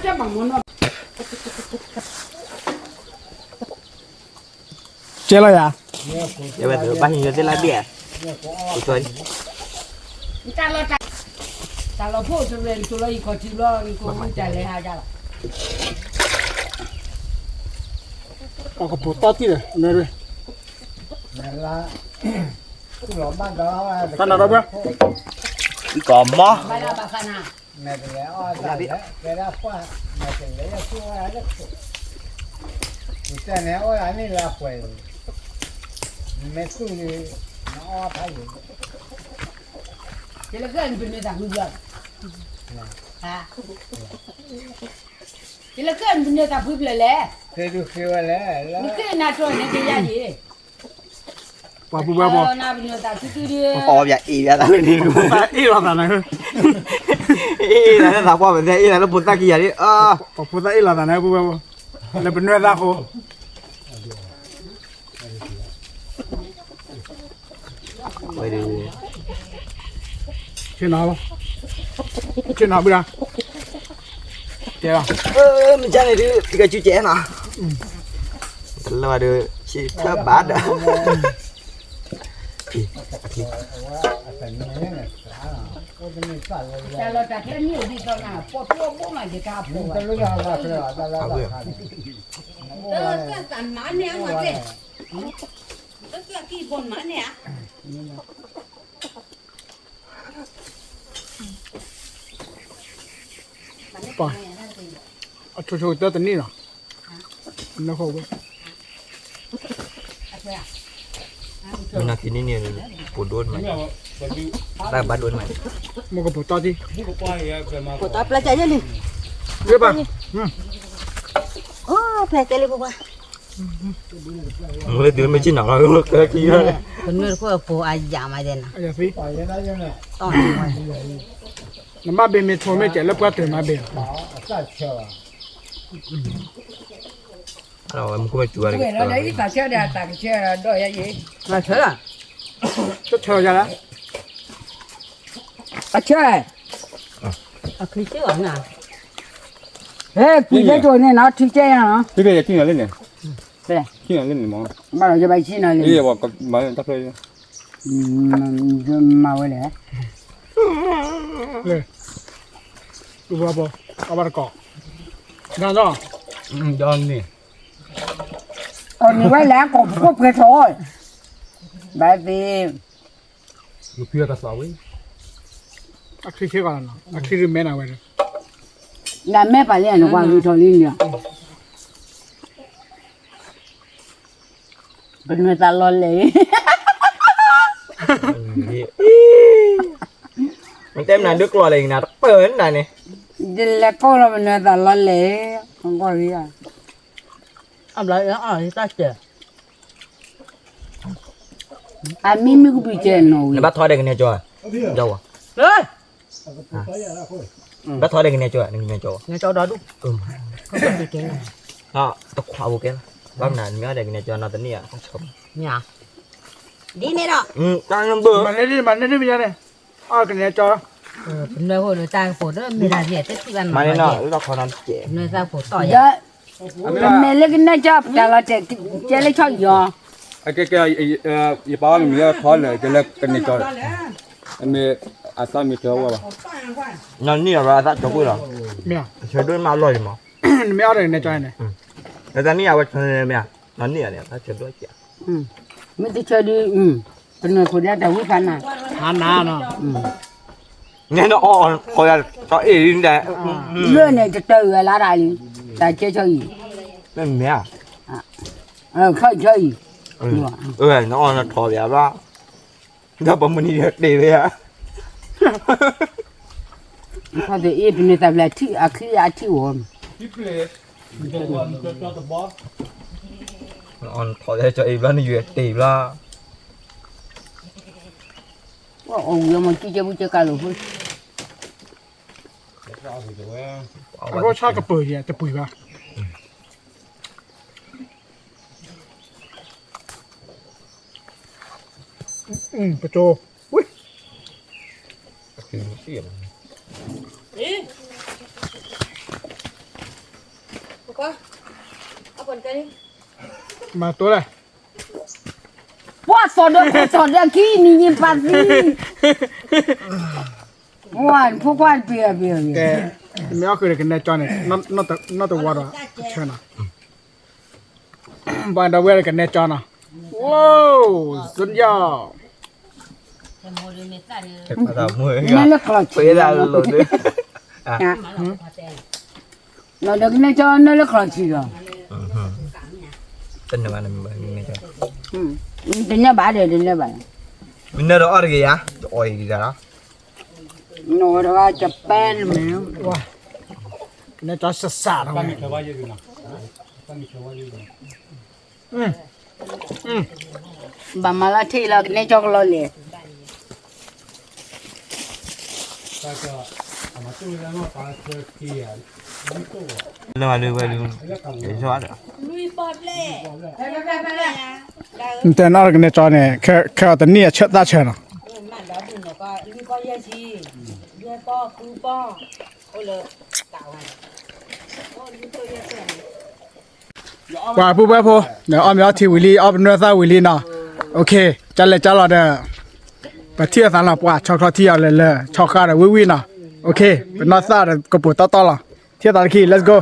ၣ်ဟံးယသ့ၣ်လၢဘ့ၣ်ဧါ, တၢ်လီၤဖိတရဲၣ် နတိၤလီၤယံၤခီၣ်ထံးဘျီ နကိးမူတၢ်လဲၤဟးယၤလီၤ, အကပူၤတီၢ်တံၢ်ဒီး တၢ်နၤဒီပုၢ်ဝဲၢ်, ကီမီ, ဘၣ်ဒၣ်ဘၣ်ဃးနၤ, မဲာ်ကလဲၤအီၣ်ဒၣ်လဲၣ်, ကဲဒၣ်ပှၢ်, မဲာ်ကလဲၤအီၣ်ဒၣ်န့ၣ်လၢအပှဲၤ, နမဲာ်သူၣ်န့ၣ်, နအီၣ်ဖးယံၤ, ယလၢကဲနပနွဲၢ်သၣ်ဖုဖျၢၣ်, ယလၢကဲနပနွဲၢ်သၣ်ဖုဖျၢၣ်လဲၣ်, နကဲနၤတြီန့ၣ်ကယၤယံၤ ပှၤပုၢ်ဝဲၢ်ဘၣ်, ပှၤအီၣ်ဘၣ်အ့ၣ်ဘၣ်သးလၢန့ၣ်, ပှၤဖိသၣ်အ့ၣ်လီၤသးနၤ, အ့ၣ်လီၤသးလၢပှၤဖိသၣ်ခံဂၤလံ, ပှၤဖိသၣ်အ့ၣ်လီၤသးနၤပုၢ်ဝဲၢ်ဘၣ်, လၢပနွဲၢ်သၣ်ဖိ ဆ့ၣ်နီၤ, ဆ့ၣ်နီၤဘုရား, ကဲလီၤ, မ့ၢ်ကန့ၣ်ဒုး ဖံကစုကဲနီၤ, တလၢဘၣ်ဒီးဆ့ၣ်ဖျၢၣ်ဘၣ်ဒီး, ပှၤ, အဆိဆိကတၢၢ်တနံၣ်လီၤ, နဃိဝဲ, မနၤခံနံၣ်န့ၣ်, ပူၤဒိၣ်မး, တၢ်ဘၣ်ဒိၣ်မး, မ့ၢ်ကပူၤတီၢ်တံၢ်, ပူၤတီၢ်ပျၢ်ကယဲၢ်လံ, ယဘၣ်, ဖဲတဲလၢပပှၢ်, မ့ၢ်တုၤမ့ၢ်ကံၣ်နီၤလီၤ, ကဲကံၣ်, ပနွဲၢ်တခိၣ်အပူၤအယၤမးဒဲးနီၤ, နဘၣ်ဘ့ၣ်မ့ၢ်ထိးမ့ၢ်ကဲးလၢပှၢ်တၢၢ်မးဘ့ၣ်လီၤ, မူခိၣ်မ့ၢ်စူၤဝဲ, ဆၢလီၤ, ဆၢလီၤယၤလၢ အဆၢ, အချံကဲအီၤနၤ, ဟဲ ကွံာ်လၢကၠိန့ၣ်နီၤ ထံကဲယၤနီၤ, ထံကဲယၤထံနီၤလၢန့ၣ်, ထံနီၤလၢန့ၣ်မး, ဘၣ်လီၤယဘၣ်ဆံနီၤလၢန့ၣ်, မၤဝဲလဲၣ်, လၢ, အဘၣ်တကီၢ်, ဒ်, အီၣ်န့ၢ်ဝဲလဲၣ် ကိးဖိပှဲၤထီၣ်, ဘၣ်သ့ၣ် ယဖံအကသးဝဲ, အချံဆ့ကီးလီၤနီၤ, အချံရမဲနၤဝဲ, နမဲပာ်လံနကွၢ်ဂ့ၤထီၣ်လံန့ၣ်, ပနွဲၢ်သးလီၤလဲၣ်, မ့ၢ်တဲမနုၤဒုးကျီၢ်လဲၣ်နၤတပၢၢ်နၤန့ၣ်, ဒ်လဲၣ်ကိၢ်လီၤပနွဲၢ်သးလီၤလဲၣ်, ကွၢ်ဂ့ၤ, အဘျီအီၣ်တၢ်စဲး အမံမုၢ်ကပံာ်ကဲနီၤဝံၤ, နဘၣ်ထီၣ်ဒဲးကနဲကၠီ, ကၠီဝဲ, ဘၣ်ထီၣ်ဒဲးကနဲကၠီ, ကနဲကၠီ, ကနဲကၠီဒီဒူၣ်, တခွးဘိကဲလီၤ, ဘၣ်မနုၤ နမ့ၢ်အီၣ်ဒဲးကနဲကၠီနီၤတနံၣ်ဧါ, ဒ်န့ၣ်ဒီး, မၤန့ၢ်ဒ်မၤန့ၢ်ဒ်မ့ၢ်ညါန့ၣ်, အီၣ်ကနဲကၠီ, ပနွဲၢ်ဖိဒီးတၢ်ကပိာ်ဒီးမ့ၢ်ဒၣ်ဖဲတထံၣ်ဘၣ်မၤန့ၢ်, ပနွဲၢ်သၣ်ဖိတီၢ်ယၤ ပမဲာ်လၢကနဲကၠီပတၢ်လီၤတဲာ်, ကဲလၢဆီအံၤအီၤ, ကဲကဲ, ယပာ်အီၤမ့ၢ်မ့ၢ်ထီလၢကဲလၢကနဲကၠီ, မ့ၢ်အသၣ်မ့ၢ်တဝဲဘၣ်, နီၢ်နံၣ်အရၢအသၣ်ကၠီကွံာ်လီၤ, ဆၢဒိၣ်မးအလီၢ်အံၤမး, နမ့ၢ်အီၣ်ဒီးကနဲကၠီန့ၣ်, နတနံၣ်အဝဲဆၢမ့ၢ်, နီၢ်နံၣ်အန့ၣ် အသၣ်ဆၢဒိၣ်ကဲ, မ့ၢ်တဆၢဒုး, ပနွဲၢ်ခိၣ်ဒၣ်တၢ်ဝံဖးနၤ, နအီၣ်, ခီယၤ, အ့ၣ်, လၢန့ၣ်တတၢၢ်ဝဲလၢဒၣ်လံ, တၢ်ကဲဆီအံၤ, မ့ၢ်မ့ၢ်ဧါ, ဆီအံၤ, နအီၣ်နထီၣ်ဘၣ်ဘၣ်, ဒီးပမုၢ်နံၤတ့ၢ်ဝဲဧါ, ခီအ့ၣ်ပနွဲၢ်သးဖျဲးထံၣ်အချံအထံၣ်ဝဲ, နအီၣ်နထီၣ်ဘၣ်ဆီအံၤဘျီနယွၤတ့ၢ်ဘျီ အီၣ်ဝံၤမ့ၢ်ကံကဲပူကဲကၤလိာ်ဖိ, အဃိဆၣ်ကပၢၤယဲတပှံၤဘၣ်, ပကၠိ, မၤတိလဲၣ်, ပှၤသီၣ်ဒီးခိၣ်သီၣ်ဒီးခံနံၤယပာ်သံ, ဝါဖိခွါတပ့ၤအပ့ၤ, မ့ၢ်အီၣ်ဃုာ်ဒီးကနဲကၠီန့ၣ်, နီၢ်တဝီဒီးကဆၢနီၤ, ဘၣ်ဒီးဝဲဒီးကနဲကၠီနီၤ, ဝိ, စွန်ယီ, နလၢကျီၢ်ဆံး, လီၤဒီးကနဲကၠီနလၢကျီၢ်ဆံးလီၤ, တနၢၤဘၣ်ဒီးတနၢၤဘၣ်, မ့ၢ်နၢၤဒီးအီၣ်တဂ့ၤယါ, အီၣ်အံၤဒ်လီၤ, နတဂၤကပဲနမ့ၢ်, ကနဲကၠီစၢ်စၢ်ထီၣ်ဝဲ ဘၣ်မၤလၢထံလီၤကနဲကၠီကလီၤလဲၣ်, နတဲနီၢ်ကနဲကၠီန့ၣ် ခဲအီၤတနံၣ်အဆၢသၣ်ဆၢနီၤ. ပှၤပုၢ်ဝဲၢ်ဖိ, အီၣ်မ့ၤအီထံဝံၤလံ အီၣ်ပနွဲၢ်သၣ်ဝံၤလံနီၤ, ကလဲၤကလီၤဒီး, ပထံၣ်အသးနီၤ ပှၤဆီခီထံအီၤလၢလၢ ဆီဃါဒီးဝံၣ်ဝံၣ်နီၤ, ပနီၢ်သၣ်ဒီးကပိာ်တီတီလီၤ, ထံၣ်သးတခံ let's go.